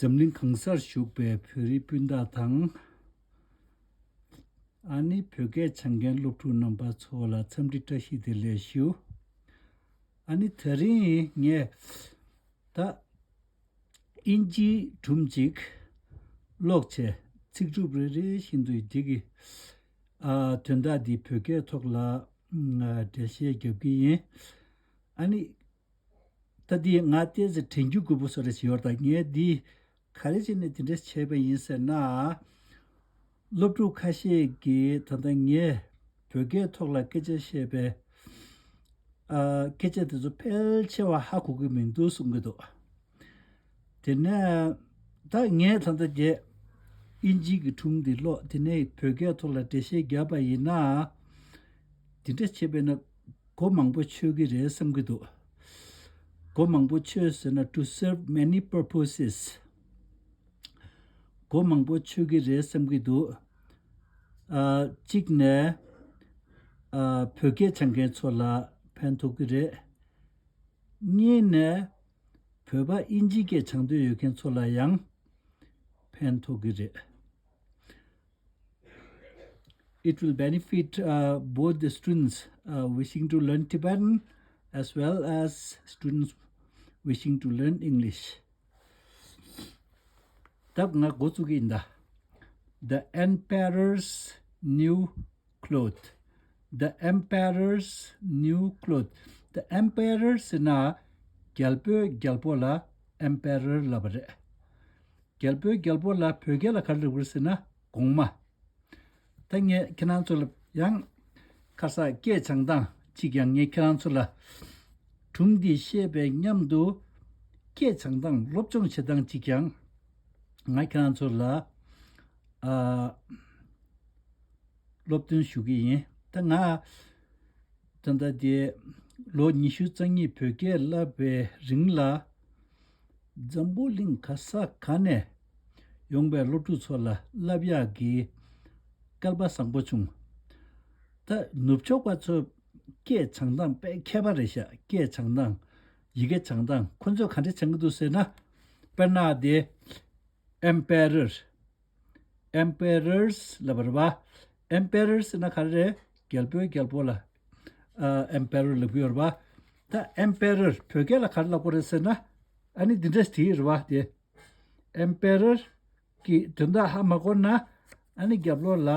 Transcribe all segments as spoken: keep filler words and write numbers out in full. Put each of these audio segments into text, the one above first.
འཛམ་གླིང་གང་སར་བཞུགས་པའི་བོད་རིགས་སྤུན་ཟླ་དང་། ཨ་ནི་བོད་སྐད་སྦྱང་མཁན་སློབ་ཕྲུག་རྣམ་པ་ཚོ་ལ་འཚམས་འདྲི་བཀྲ་ཤིས་བདེ་ལེགས་ཞུ། ཨ་ནི་དེ་རིང་ངས་ད་དབྱིན་ཇིའི་སྒྲུང་ཅིག་ཀློག་བྱས། ཚིག་གྲུབ་རེ་རེ་བཞིན་དུ་འདི་གི་ཨ་དོན་དག་འདི་བོད་སྐད་ཐོག་ལ་ཨ་འགྲེལ་བཤད་རྒྱབ་ཀྱི་ཡིན། ཨ་ནི་ད་འདི་ང་ཏོག་ཙམ་དྲན་རྒྱུ་དགོས་པོ་བཟོ་འདྲ་ཞིག་ཡོད་རེད། ད་ངས་འདི་ག་རེ་བྱས་ནས་དེ་འདྲ་བྱས་པ་ཡིན་ཟེར་ན། སློབ་ཕྲུག་ཁ་ཤས་ཀྱིས་ད་ལྟ་ངས་བོད་སྐད་ཐོག་ལ་སྐད་ཆ་བཤད་པའི་ཨ་སྐད་ཆ་དེ་ཚོ་ཕལ་ཆེ་བ་ཧ་གོ་གི་མི་འདུག་གསུང་གི་འདུག། དེ་ནས་ད་ངས་ད་ལྟ་དེ་དབྱིན་ཇི་གི་སྒྲུང་འདི་ཀློག། དེ་ནས་བོད་སྐད་ཐོག་ལ་འགྲེལ་བཤད་བརྒྱབ་པ་ཡིན་ན། དེ་འདྲ་བྱས་པས་ན་སྒོ་མང་པོ་ཆོད་ཀྱི་རེད་བསམ་གྱི་འདུག། སྒོ་མང་པོ་ཆོད་ཟེར་ན། to serve many purposes. སྒོ་མང་པོ་ཆོད་ཀྱི་རེད་བསམ་གྱི་འདུག། ཨ་གཅིག་ནས་ཨ་བོད་སྐད་སྦྱང་མཁན་ཚོ་ལ་ཕན་ཐོགས་ཀྱི་རེད། གཉིས་ནས་བོད་པ་དབྱིན་ཇི་སྐད་སྦྱང་འདོད་ཡོད་མཁན་ཚོ་ལ་ཡང་ཕན་ཐོགས་ཀྱི་རེད། It will benefit uh, both the students uh, wishing to learn Tibetan as well as students wishing to learn English. ད་ང་འགོ་བཙུགས་ཀྱི་ཡིན་ད། The Emperor's New Clothes. The Emperor's New Clothes. The Emperor ཟེར་ན་རྒྱལ་པོའི་རྒྱལ་པོ་ལ་Emperor ལབ་པ་རེད། རྒྱལ་པོའི་རྒྱལ་པོ་ལ་བོད་སྐད་ལ་ག་རེ་ལབ་དགོས་ཟེར་ན་གོང་མ། ད་ངས་ཁྱེད་རང་ཚོ་ལ་ཡང་ཁ་སང་སྐད་སྦྱང་སྟངས་གཅིག་ཀྱང་ངས་ཁྱེད་རང་ཚོ་ལ་སྒྲུང་འདི་བཤད་པའི་མཉམ་དུ་སྐད་སྦྱང་སྟངས་སློབ་སྦྱོང་བྱེད་སྟངས་གཅིག་ཀྱང་ང་ཁྱེད་རང་ཚོ་ལ་ཨ་སློབ་སྟོན་ཞུ་གི་ཡིན། ད་ང་ད་ལྟ་དེ་ལོ་ཉི་ཤུ་རྩ་གཉིས་བོད་སྐད་བསླབ་པའི་རིང་ལ། འཛམ་བུ་གླིང་ག་ས་ག་ནས་ཡོང་པའི་སློབ་ཕྲུག་ཚོ་ལ་བསླབ་ཡག་གི་སྐལ་པ་བཟང་པོ་བྱུང་། ད་ནུབ་ཕྱོགས་པ་ཚོ་སྐད་སྦྱང་སྟངས་དཔེ་ཁྱད་པར་རེད་ཤག། སྐད་སྦྱང་སྟངས། ཡི་གེ་སྦྱང་སྟངས། ཁོ་ཚོས་ག་འདྲ་སྦྱང་གི་འདུག་ཟེར་ན། དཔེར་ན་དེ་Emperor. Emperors ལབ་པ་རེད་པ། Emperor ཟེར་ན་ག་རེ་རེད། རྒྱལ་པོའི་རྒྱལ་པོ་ལ་ཨ་Emperor ལབ་ཀྱི་ཡོད་རེད་པ། ད་Emperor བོད་སྐད་ལ་ག་རེ་ལབ་དགོས་རེད་ཟེར་ན། ཨ་ནི་འདི་འདྲས་བྲིས་རེད་པ། དེ་Emperor གི་དོན་དག་ཧ་མ་གོ་ན། ཨ་ནི་རྒྱབ་ལོགས་ལ་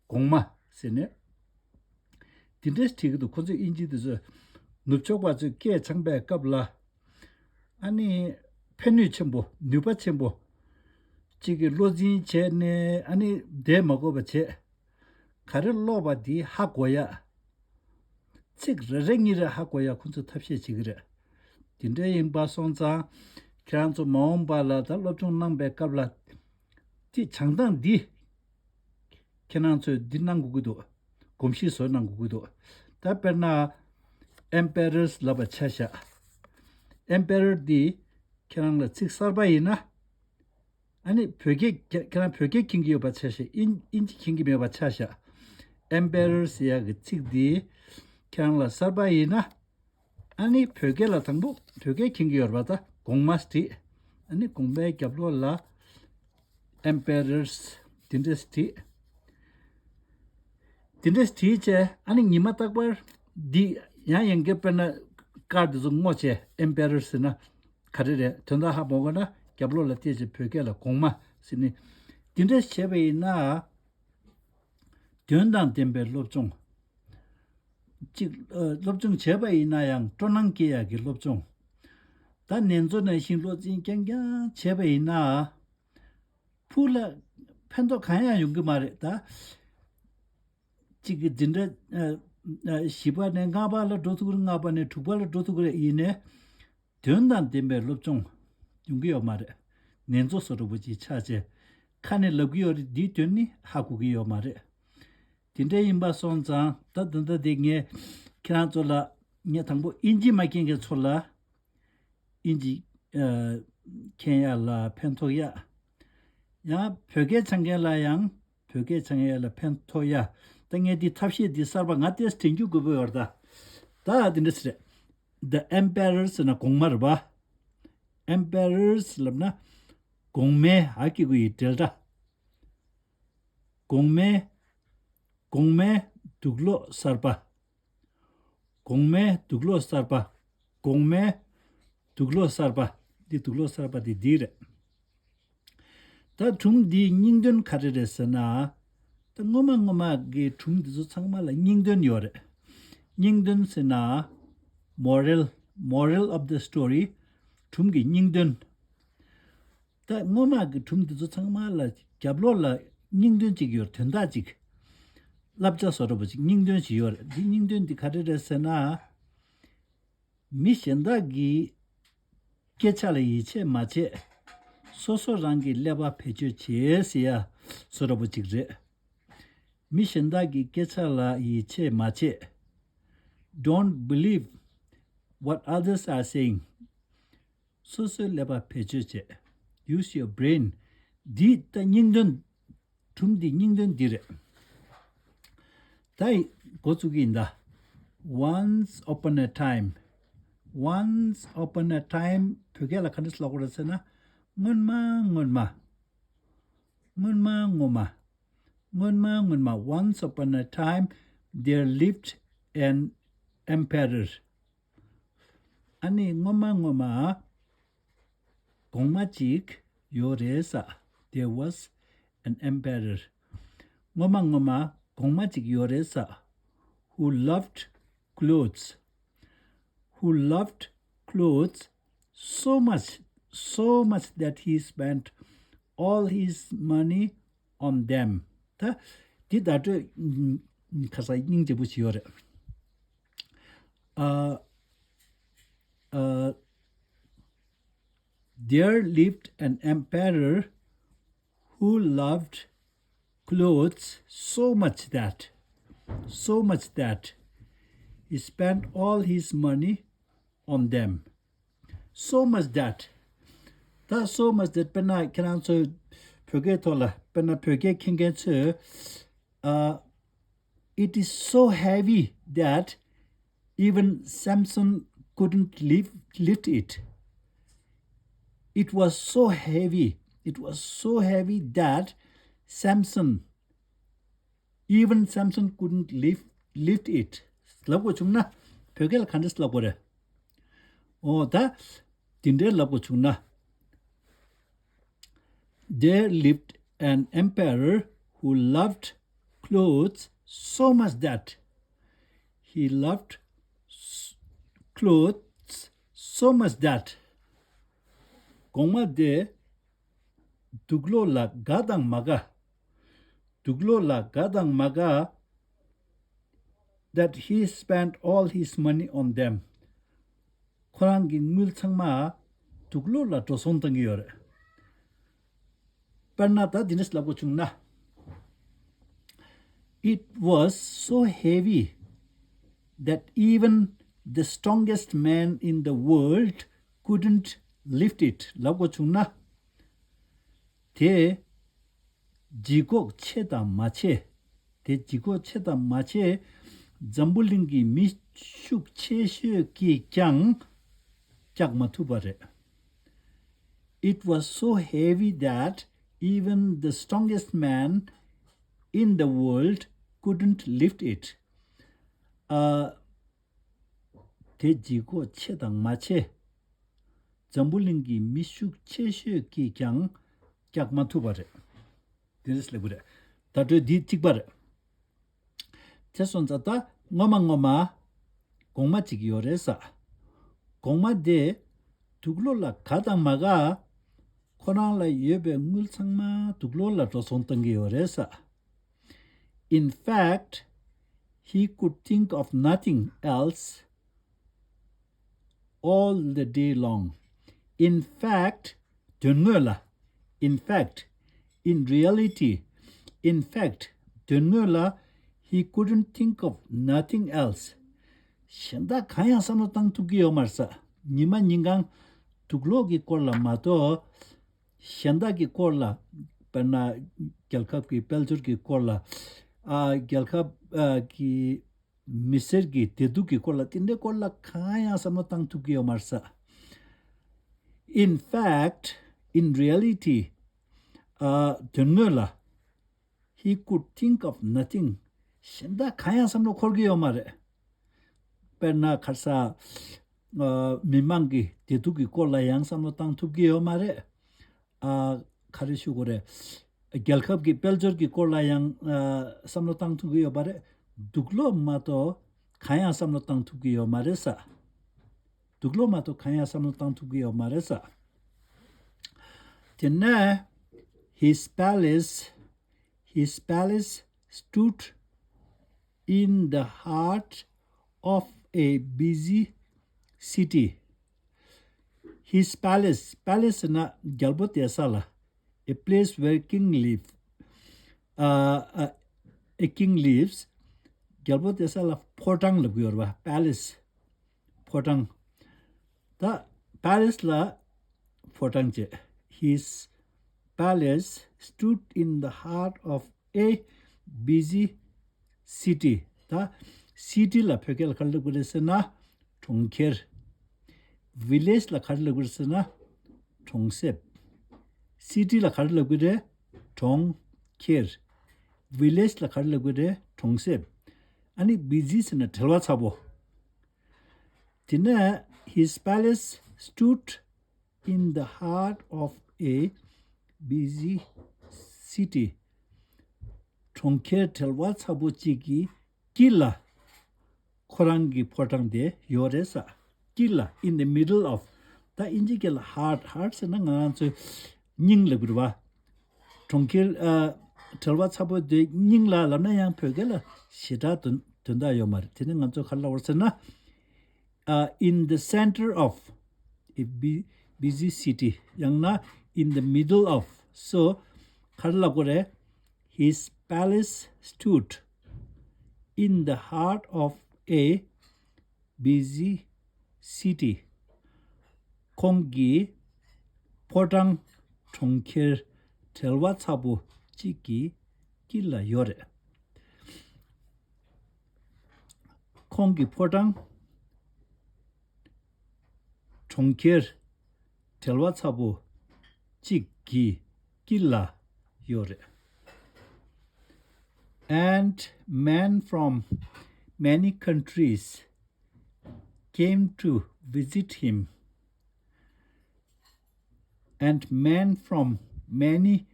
གོང་མ་ཟེར་ནས་འདི་འདྲས་བྲིས་ཀྱི་འདུག། ཁོ་ཚོས་དབྱིན་ཇི་འདི་ཚོས་ནུབ་ཕྱོགས་པ་ཚོས་སྐད་སྦྱང་པའི་སྐབས་ལ། ཨ་ནི་ཕན་ནུས་ཆེན་པོ། ནུས་པ་ཆེན་པོ། གཅིག་གིས་བློ་འཛིན་བྱས་ནས་ཨ་ནི་བསྡད་མ་དགོས་པ་བྱས། ག་རེ་ཀློག་པ་འདི་ཧ་གོ་ཡ། ཚིག་རེ་རེ་གཉིས་རེ་ཧ་གོ་ཡ་ཁོ་ཚོས་ཐབས་ཤེས་བྱེད་ཀྱི་རེད། དེ་འདྲ་ཡིན་པ་སོང་ཙང་ཁྱེད་རང་ཚོ་མ་འོངས་པ་ལ་ད་སློབ་སྦྱོང་གནང་པའི་སྐབས་ལ་དེ་སྦྱང་སྟངས་འདི། ཁྱེད་རང་ཚོས་འདི་གནང་དགོས་ཀྱི་འདུག། གོམས་གཤིས་བཟོ་གནང་དགོས་ཀྱི་འདུག། ད་དཔེར་ན་Emperors ལབ་པ་ཆ་བཞག། Emperor འདི་ཁྱེད་རང་ལ་ཚིག་གསར་པ་ཡིན་ན། ཨ་ནི་བོད་སྐད་ཁྱེད་ཁྱེད་རང་བོད་སྐད་མཁྱེན་གྱི་ཡོད་པ་ཆ་བཞག། དབྱིན་དབྱིན་ཇི་མཁྱེན་གྱི་མེད་པ་ཆ་བཞག། Emperor ཟེར་ཡག་གི་ཚིག་འདི་ཁྱེད་རང་ལ་གསར་པ་ཡིན་ན། ཨ་ནི་བོད་སྐད་ལ་དང་པོ་བོད་སྐད་མཁྱེན་གྱི་ཡོད་རེད་པ། ད་གོང་མ་བྲིས། ཨ་ནི་གོང་མའི་རྒྱབ་ལོགས་ལ་Emperors དེ་འདྲས་བྲིས། དེ་འདྲས་བྲིས་བྱས། ཨ་ནི་ཉི་མ་རྟག་པར་འདི་ཡང་ཡང་བརྒྱབ། དཔེར་ན་ཀར་འདི་ཚོ་སྔོག་བྱས། Emperor ཟེར་ན་ག་རེ་རེད། དོན་དག་ཧ་མ་གོ་ན་རྒྱབ་ལོགས་ལ་བལྟས་བྱས་བོད་སྐད་ལ་གོང་མ་ཟེར་ནས། དེ་འདྲས་བྱས་པ་ཡིན་ན། དོན་དང་ལྡན་པའི་སློབ་སྦྱོང་། གཅིག་ཨ་སློབ་སྦྱོང་བྱས་པ་ཡིན་ན་ཡང་སྤྲོ་སྣང་སྐྱེ་ཡག་གི་སློབ་སྦྱོང་། ད་ནེ་ཙོ་ནང་བཞིན་བློ་འཛིན་རྐྱང་རྐྱང་བྱས་པ་ཡིན་ན། ཕུགས་ལ་ཕན་ཐོགས་གང་ཡང་ཡོང་གི་མ་རེད་ད། གཅིག་གི་འཛིན་གྲྭ་ཨ་ཨ་བཞི་པ་ནས་ལྔ་པ་ལ་འགྲོ་ཐུབ་ཀྱི་རེད། ལྔ་པ་ནས་དྲུག་པ་ལ་འགྲོ་ཐུབ་ཀྱི་རེད། ཡིན་ནའི་དོན་དང་ལྡན་པའི་སློབ་སྦྱོང་ཡོང་གི་ཡོད་མ་རེད། ནེ་ཙོ་བཟོ་འདྲ་པོ་ཅིག་ཆགས་བྱས། ཁ་ནས་ལབ་ཀྱི་ཡོད་རེད། འདིའི་དོན་ནི་ཧ་གོ་གི་ཡོད་མ་རེད། དེ་འདྲ་ཡིན་པ་སོང་ཙང་ད་ད་ལྟ་དེ་ངས་ཁྱེད་རང་ཚོ་ལ། ངས་དང་པོ་དབྱིན་ཇི་མ་མཁྱེན་མཁན་ཚོ་ལ་དབྱིན་ཇི་ཨ་མཁྱེན་ཡ་ལ་ཕན་ཐོགས་ཡ། ཡང་བོད་སྐད་སྦྱང་མཁན་ལ་ཡང་བོད་སྐད་སྦྱང་ཡ་ལ་ཕན་ཐོགས་ཡ། ད་ངས་འདི་ཐབས་ཤེས་འདི་གསར་པ་ང་ཏོག་ཙམ་དྲན་རྒྱུ་དགོས་པ་ཡོད་རེད་ད། ད་འདི་འདྲ་ཟེར། The Emperor ཟེར་ན་གོང་མ་རེད་པ། Emperors ལབ་ན། གོང་མའི་ཨ་ཀི་གུ་ཡི་འབྲེལ་སྒྲ། གོང་མའི། གོང་མའི་དུག་སློག་གསར་པ། གོང་མའི་དུག་སློག་གསར་པ། གོང་མའི་དུག་སློག་གསར་པ། འདི་དུག་སློག་གསར་པ་འདི་འདི་རེད། ད་སྒྲུང་འདིའི་སྙིང་དོན་ག་རེ་རེད་ཟེར་ན། ད་སྔོན་མ་སྔོན་མ་གི་སྒྲུང་འདི་ཚོ་ཚང་མ་ལ་སྙིང་དོན་ཡོད་རེད། སྙིང་དོན་ཟེར་ན། moral moral of the story. སྒྲུང་གི་སྙིང་དོན། ད་སྔོན་མ་གི་སྒྲུང་འདི་ཚོ་ཚང་མ་ལ་རྒྱབ་ལོགས་ལ་སྙིང་དོན་གཅིག་ཡོད་རེད། དོན་དག་གཅིག་བསླབ་བྱ་བཟོ་འདྲ་པོ་གཅིག་སྙིང་དོན་ཞིག་ཡོད་རེད། འདི་སྙིང་དོན་འདི་ག་རེ་རེད་ཟེར་ན། མི་གཞན་དག་གི་སྐད་ཆ་ལ་ཡིད་ཆེས་མ་བྱེད། སོ་སོ་རང་གི་ཀླད་པ་བེད་སྤྱོད་བྱེད་ཟེར་ཡ་བཟོ་འདྲ་པོ་གཅིག་རེད། མི་གཞན་དག་གི་སྐད་ཆ་ལ་ཡིད་ཆེས་མ་བྱེད། Don't believe what others are saying. སོ་སོའི་ཀླད་པ་བེད་སྤྱོད་བྱེད། Use your brain. འདི་ད་སྙིང་དོན། སྒྲུང་འདི་སྙིང་དོན་འདི་རེད། ད་ཡི་འགོ་བཙུགས་ཀྱི་ཡིན་ད། Once upon a time. Once upon a time བོད་སྐད་ལ་ག་འདྲ་ལབ་དགོས་རེད་ཟེར་ན། སྔོན་མ་སྔོན་མ། སྔོན་མ་སྔོན་མ། སྔོན་མ་སྔོན་མ། Once upon a time there lived an emperor. ཨ་ནི་སྔོན་མ་སྔོན་མ་གོང་མ་ཅིག་ཡོད་རེད་ས། There was an emperor. སྔོན་མ་སྔོན་མ་གོང་མ་ཅིག་ཡོད་རེད་ས། Who loved clothes. Who loved clothes so much, so much that he spent all his money on them. ད་འདི་བརྡ་སྤྲོད་ཁ་སང་སྙིང་རྗེ་པོ་ཞིག་ཡོད་རེད། ཨ། ཨ། There lived an emperor who loved clothes so much that, so much that he spent all his money on them. So much that. ད་so much that དཔེར་ན་ཁྱེད་རང་ཚོས་བོད་སྐད་ཐོག་ལ་དཔེར་ན་བོད་སྐད་མཁྱེན་མཁན་ཚོས། Uh, it is so heavy that even Samson couldn't lift, lift it. It was so heavy. It was so heavy that Samson, even Samson couldn't lift, lift it. ལབ་དགོས་བྱུང་ན་བོད་སྐད་ལ་ག་འདྲས་ལབ་དགོས་རེད། འོ་ད། དེ་འདྲའི་ལབ་དགོས་བྱུང་ན། There lived an emperor who loved clothes so much that he loved s- clothes so much that གོང་མ་དེ་དུག་སློག་ལ་དགའ་དང་མ་དགའ། དུག་སློག་ལ་དགའ་དང་མ་དགའ། That he spent all his money on them. ཁོ་རང་གི་དངུལ་ཚང་མ་དུག་སློག་ལ་འགྲོ་སོང་བཏང་གི་ཡོད་རེད། དཔེར་ན་ད་འདི་འདྲས་ལབ་དགོས་བྱུང་ན། It was so heavy that even the strongest man in the world couldn't lift it. ལབ་དགོས་བྱུང་ན། དེ་ལྗིད་ཁོག་ཆེ་དང་མ་ཆེ། དེ་ལྗིད་ཁོག་ཆེ་དང་མ་ཆེ། འཛམ་བུ་གླིང་གི་མི་ཤུགས་ཆེ་ཤོས་ཀྱིས་ཀྱང་བཀྱག་མ་ཐུབ་པ་རེད། It was so heavy that even the strongest man in the world couldn't lift it. ཨ། དེ་ལྗིད་ཁོག་ཆེ་དང་མ་ཆེ། འཛམ་བུ་གླིང་གི་མི་ཤུགས་ཆེ་ཤོས་ཀྱིས་ཀྱང་བཀྱག་མ་ཐུབ་པ་རེད། དེ་རེད་ལབ་གི་རེད། བརྡ་སྤྲོད་འདི་གཅིག་པ་རེད། དེ་སོང་ཙང་ད་སྔོན་མ་སྔོན་མ་གོང་མ་གཅིག་ཡོད་རེད་ས། གོང་མ་དེ་དུག་སློག་ལ་དགའ་དང་མ་དགའ། ཁོ་རང་ལ་ཡོད་པའི་དངུལ་ཚང་མ་དུག་སློག་ལ་འགྲོ་སོང་བཏང་གི་ཡོད་རེད་ས། In fact, he could think of nothing else all the day long. In fact, དོན་དངོས་ལ། In fact, in reality, in fact, དོན་དངོས་ལ། He couldn't think of nothing else. གཞན་དག་གང་ཡང་བསམ་བློ་བཏང་ཐུབ་ཀྱི་ཡོད་མ་རེད་ས། ཉི་མ་ཉིན་གང་དུག་སློག་གི་སྐོར་ལ་མ་གཏོགས། གཞན་དག་གི་སྐོར་ལ། དཔེར་ན་རྒྱལ་ཁབ་ཀྱི་དཔལ་འབྱོར་གྱི་སྐོར་ལ། ཨ། རྒྱལ་ཁབ་ཨ་ཀྱི་མི་སེར་གྱི་བདེ་སྡུག་གི་སྐོར་ལ། དེ་འདྲའི་སྐོར་ལ་གང་ཡང་བསམ་བློ་བཏང་ཐུབ་ཀྱི་ཡོད་མ་རེད་ས། In fact, in reality, ཨ་དོན་དངོས་ལ། He could think of nothing. གཞན་དག་གང་ཡང་བསམ་བློ་འཁོར་གྱི་ཡོད་མ་རེད། དཔེར་ན་ཁ་སང་ཨ་མི་མང་གི་བདེ་སྡུག་གི་སྐོར་ལ་ཡང་བསམ་བློ་བཏང་ཐུབ་ཀྱི་ཡོད་མ་རེད། ཨ་ག་རེ་ཞུ་དགོས་རེད། རྒྱལ་ཁབ་ཀྱི་དཔལ་འབྱོར་གྱི་སྐོར་ལ་ཡང་ཨ་བསམ་བློ་བཏང་ཐུབ་ཀྱི་ཡོད་མ་རེད། དུག་སློག་མ་གཏོགས་གང་ཡང་བསམ་བློ་བཏང་ཐུབ་ཀྱི་ཡོད་མ་རེད་ས། དུག་སློག་མ་གཏོགས་གང་ཡང་བསམ་བློ་བཏང་ཐུབ་ཀྱི་ཡོད་མ་རེད་ས། དེ་ནས། His palace, his palace stood in the heart of a busy city. His palace, palace ཟེར་ན་རྒྱལ་པོ་བསྡད་ས་ལ། A place where king live. Uh, uh, a king lives. རྒྱལ་པོ་བསྡད་ས་ལ་ཕོ་བྲང་ལབ་ཀྱི་ཡོད་རེད་པ། Palace. ཕོ་བྲང་། ད་པེ་རིས་ལ་ཕོ་བྲང་བྱས། His palace stood in the heart of a busy city. ད་སི་ཊི་ལ་བོད་སྐད་ལ་ག་རེ་ལབ་ཀྱི་རེད་ཟེར་ན། གྲོང་ཁྱེར། བི་ལེཇ་ལ་ག་རེ་ལབ་ཀྱི་རེད་ཟེར་ན། གྲོང་གསེབ། སི་ཊི་ལ་ག་རེ་ལབ་ཀྱི་རེད། གྲོང་ཁྱེར། བི་ལེཇ་ལ་ག་རེ་ལབ་ཀྱི་རེད། གྲོང་གསེབ། ཨ་ནི་བི་ཛི་ཟེར་ན་བྲེལ་བ་ཚ་པོ། དེ་ནས། His palace stood in the heart of a busy city. གྲོང་ཁྱེར་བྲེལ་བ་ཚ་པོ་གཅིག་གི་དཀྱིལ་ལ་ཁོ་རང་གི་ཕོ་བྲང་དེ་ཡོད་རེད་ས། དཀྱིལ་ལ། In the middle of. ད་ཨིན་ཇི་སྐད་ལ་heart, heart ཟེར་ན་ང་རང་ཚོའི་སྙིང་ལབ་ཀྱི་རེད་བ། གྲོང་ཁྱེར་ཨ་བྲེལ་བ་ཚ་པོ་དེ་སྙིང་ལ་ལབ་ན་ཡང་བོད་སྐད་ལ་ཞེ་དྲག་དོན་དོན་དག་ཡོད་མ་རེད། དེ་ནི་ང་ཚོ་ག་རེ་ལབ་དགོས་ཟེར་ན། ཨ་in the center of a bu- busy city. ཡང་ན་in the middle of. So ག་རེ་ལབ་དགོས་རེད། His palace stood in the heart of a busy city. ཁོང་གི་ཕོ་བྲང་གྲོང་ཁྱེར་བྲེལ་བ་ཚ་པོ་གཅིག་གི་དཀྱིལ་ལ་ཡོད་རེད། ཁོང་གི་ཕོ་བྲང་གྲོང་ཁྱེར་བྲེལ་བ་ཚ་པོ་གཅིག་གི་དཀྱིལ་ལ་ཡོད་རེད། And men from many countries came to visit him. And men from many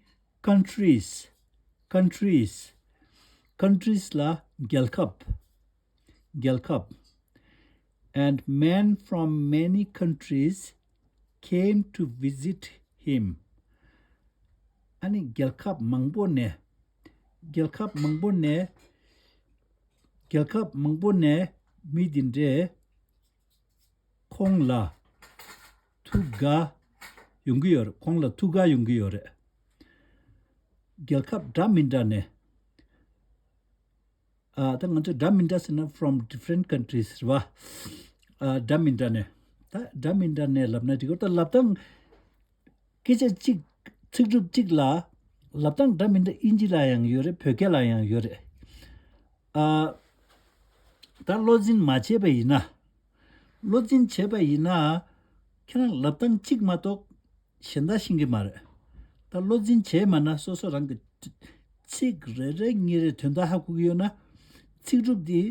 countries, countries, countries ལ་རྒྱལ་ཁབ། རྒྱལ་ཁབ། And men from many countries came to visit him. ཨ་ནི་རྒྱལ་ཁབ་མང་པོ་ནས། རྒྱལ་ཁབ་མང་པོ་ནས། རྒྱལ་ཁབ་མང་པོ་ནས་མི་འདི་འདྲས་ཁོང་ལ་ཐུག་ག་ཡོང་གི་ཡོད་རེད། ཁོང་ལ་ཐུག་ག་ཡོང་གི་ཡོད་རེད། རྒྱལ་ཁབ་འདྲ་མི་འདྲ་ནས། ཨ་ད་ང་ཚོ་འདྲ་མི་འདྲ་ཟེར་ན་from different countries རེད་བ། ཨ་འདྲ་མི་འདྲ་ནས། ད་འདྲ་མི་འདྲ་ནས་ལབ་ན་འགྲིག་གི། ད་ལབ་སྟངས་སྐད་ཆ་གཅིག་ཚིག་གྲུབ་གཅིག་ལ་ལབ་སྟངས་འདྲ་མི་འདྲ་ཨིན་ཇི་ལ་ཡང་ཡོད་རེད། བོད་སྐད་ལ་ཡང་ཡོད་རེད། ཨ་ད་བློ་འཛིན་མ་བྱས་པ་ཡིན་ན། བློ་འཛིན་བྱས་པ་ཡིན་ན། ཁྱེད་རང་ལབ་སྟངས་གཅིག་མ་གཏོགས་གཞན་དག་ཤེས་ཀྱི་མ་རེད། ད་བློ་འཛིན་བྱས་མ་ན་སོ་སོ་རང་གི་ཚིག་རེ་རེ་གཉིས་རེ་དོན་དག་ཧ་གོ་གི་ཡོད་ན། ཚིག་གྲུབ་འདི་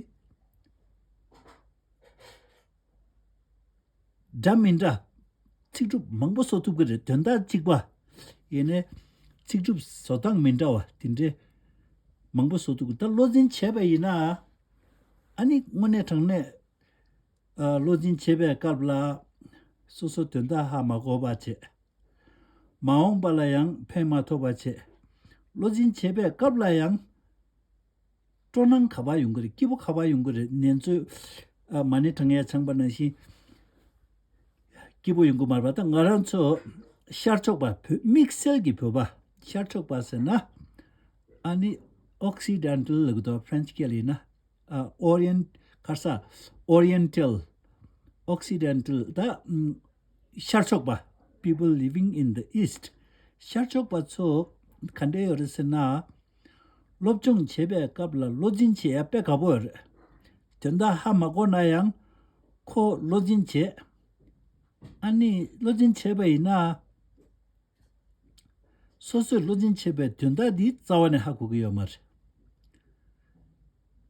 འདྲ་མི་འདྲ། ཚིག་གྲུབ་མང་པོ་བཟོ་ཐུབ་ཀྱི་རེད། དོན་དག་གཅིག་པ། ཡིན་ནའི་ཚིག་གྲུབ་བཟོ་སྟངས་མི་འདྲ་བ་དེ་འདྲའི་མང་པོ་བཟོ་ཐུབ་ཀྱི། ད་བློ་འཛིན་བྱས་པ་ཡིན་ན། ཨ་ནི་དངོས་གནས་དྲང་གནས་ཨ་བློ་འཛིན་བྱེད་པའི་སྐབས་ལ་སོ་སོ་དོན་དག་ཧ་མ་གོ་བ་བྱེད། མ་འོངས་པ་ལ་ཡང་ཕན་མ་ཐོགས་པ་བྱེད། བློ་འཛིན་བྱེད་པའི་སྐབས་ལ་ཡང་སྤྲོ་སྣང་ག་པར་ཡོང་གི་རེད། སྐྱིད་པོ་ག་པར་ཡོང་གི་རེད། ནེ་ཙོ་ཨ་མ་ཎི་བགྲང་ཡ་ཚང་པ་ནང་བཞིན་སྐྱིད་པོ་ཡོང་གི་མ་རེད་པ། ད་ང་རང་ཚོ་ཤར་ཕྱོགས་པ་བོད་དམིགས་བསལ་གྱི་བོད་པ། ཤར་ཕྱོགས་པ་ཟེར་ན་ཨ་ནི་ཨོག་སི་ཌེན་ཊལ་ལབ་ཀྱི་འདུག་ཕ་རན་སི་སྐད་ལ་ཡིན་ན། ཨ་ཨོ་རི་ཡན་ཊལ། ག་རེ་ཟེར། ཨོ་རི་ཡན་ཊལ། ཨོག་སི་ཌེན་ཊལ། ད་ཨམ་ཤར་ཕྱོགས་པ། People living in the East. ཤར་ཕྱོགས་པ་ཚོ་ག་འདྲ་ཡོད་རེད་ཟེར་ན། སློབ་སྦྱོང་བྱེད་པའི་སྐབས་ལ་བློ་འཛིན་བྱེད་ཡ་དཔེ་དགའ་པོ་ཡོད་རེད། དོན་དག་ཧ་མ་གོ་ན་ཡང་ཁོ་བློ་འཛིན་བྱེད། ཨ་ནི་བློ་འཛིན་བྱས་པ་ཡིན་ན། སོ་སོས་བློ་སྦྱོང་བྱས་པའི་དོན་དག་འདི་རྩ་བ་ནས་ཧ་གོ་གི་ཡོད་མ་རེད།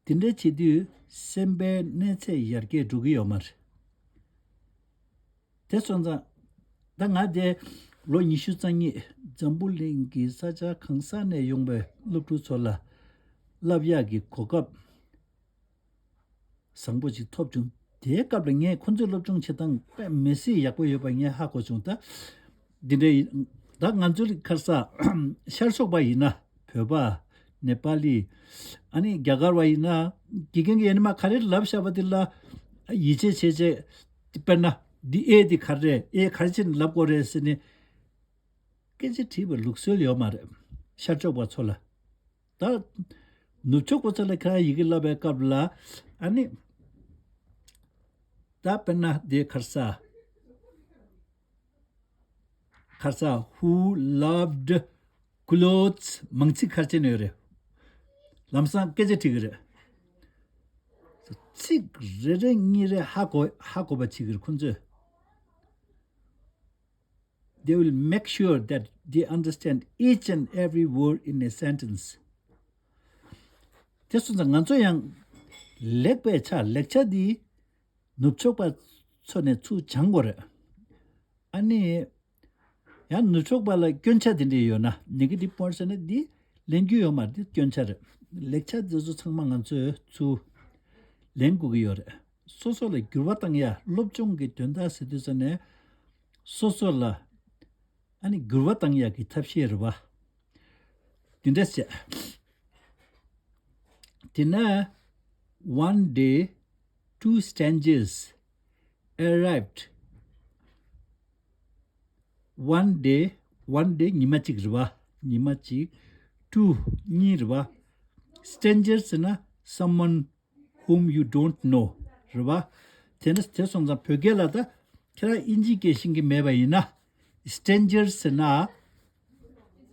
དེ་འདྲ་བྱེད་དུས་སེམས་པའི་གནས་ཚད་ཡར་རྒྱས་འགྲོ་གི་ཡོད་མ་རེད། དེ་སོང་ཙང་། ད་ང་དེ་ལོ་ཉི་ཤུ་རྩ་གཉིས་འཛམ་བུ་གླིང་གི་ས་ཆ་གང་ས་ནས་ཡོང་པའི་སློབ་ཕྲུག་ཚོ་ལ་བསླབ་ཡག་གི་གོ་སྐབས་བཟང་པོ་ཅིག་ཐོབ་བྱུང་། དེའི་སྐབས་ལ་ངས་ཁོ་ཚོའི་སློབ་སྦྱོང་བྱེད་སྟངས་དཔེ་མི་སྲིད་ཡག་པོ་ཡོད་པ་ངས་ཧ་གོ་བྱུང་། ད་འདི་འདྲའི་ད་ང་ཚོ་ག་རེ་ཟ། ཤར་ཕྱོགས་པ་ཡིན་ན་བོད་པ། ནེ་པ་ལི། ཨ་ནི་རྒྱ་གར་བ་ཡིན་ན། དགེ་རྒན་གྱིས་ཡིན་ན་མ་ག་རེ་ལབ་བཞག་པ་དེ་ལ་ཡིད་ཆེས་བྱས་བྱས། དཔེར་ན་འདི་ཨེ་འདི་ག་རེ་རེད། ཨེ་ག་རེ་བྱས་ནས་ལབ་དགོས་རེད་ཟེར་ནས་སྐད་ཆ་དྲིས་པའི་ལུགས་སྲོལ་ཡོད་མ་རེད། ཤར་ཕྱོགས་པ་ཚོ་ལ། ད་ནུབ་ཕྱོགས་པ་ཚོ་ལ་ཁྱེད་རང་ཡི་གེ་བསླབ་པའི་སྐབས་ལ། ཨ་ནི་ད་དཔེར་ན་འདི་ག་རེ་ཟ། ག་རེ་ཟ། Who loved clothes མང་ཚིག་ག་རེ་བྱས་ནས་ཡོད་རེད། ལམ་སང་སྐད་ཆ་དྲིས་ཀྱི་རེད། ཚིག་རེ་རེ་གཉིས་རེ་ཧ་གོ་ཧ་གོ་བ་བྱེད་ཀྱི་རེད་ཁོ་ཚོས། They will make sure that they understand each and every word in a sentence. དེ་སོང་ཙང་ང་ཚོ་ཡང་ལེགས་པའི་ཆ་ལེགས་ཆ་འདི་ནུབ་ཕྱོགས་པ་ཚོ་ནས་ཚུར་སྦྱང་དགོས་རེད། ཨ་ནི། ཡང་ནུབ་ཕྱོགས་པ་ལ་སྐྱོན་ཆ་དེ་འདྲ་ཡོད་ན། negative point ཟེར་ན་འདི་ལེན་རྒྱུ་ཡོད་མ་རེད། འདི་སྐྱོན་ཆ་རེད། ལེགས་ཆ་འདི་ཚོ་ཚང་མ་ང་ཚོས་ཚུར་ལེན་དགོས་ཀྱི་ཡོད་རེད། སོ་སོ་ལ་འགྱུར་བ་བཏང་ཡ། སློབ་སྦྱོང་གི་དོན་དག་ཟེར་དུས་ཙ་ནས་སོ་སོ་ལ་ཨ་ནི་འགྱུར་བ་བཏང་ཡ་གི་ཐབས་ཤེས་རེད་བ། དེ་འདྲ་བྱས། དེ་ན། One day, two strangers arrived. One day, one day ཉི་མ་གཅིག་རེད་བ། ཉི་མ་གཅིག two གཉིས་རེད་བ། Strangers ཟེར་ན་someone whom you don't know རེད་བ། དེ་ནི་དེ་སོང་ཙང་བོད་སྐད་ལ་ད་ཁྱེད་རང་དབྱིན་ཇིའི་སྐད་ཤེས་ཀྱི་མེད་པ་ཡིན་ན། Strangers ཟེར་ན།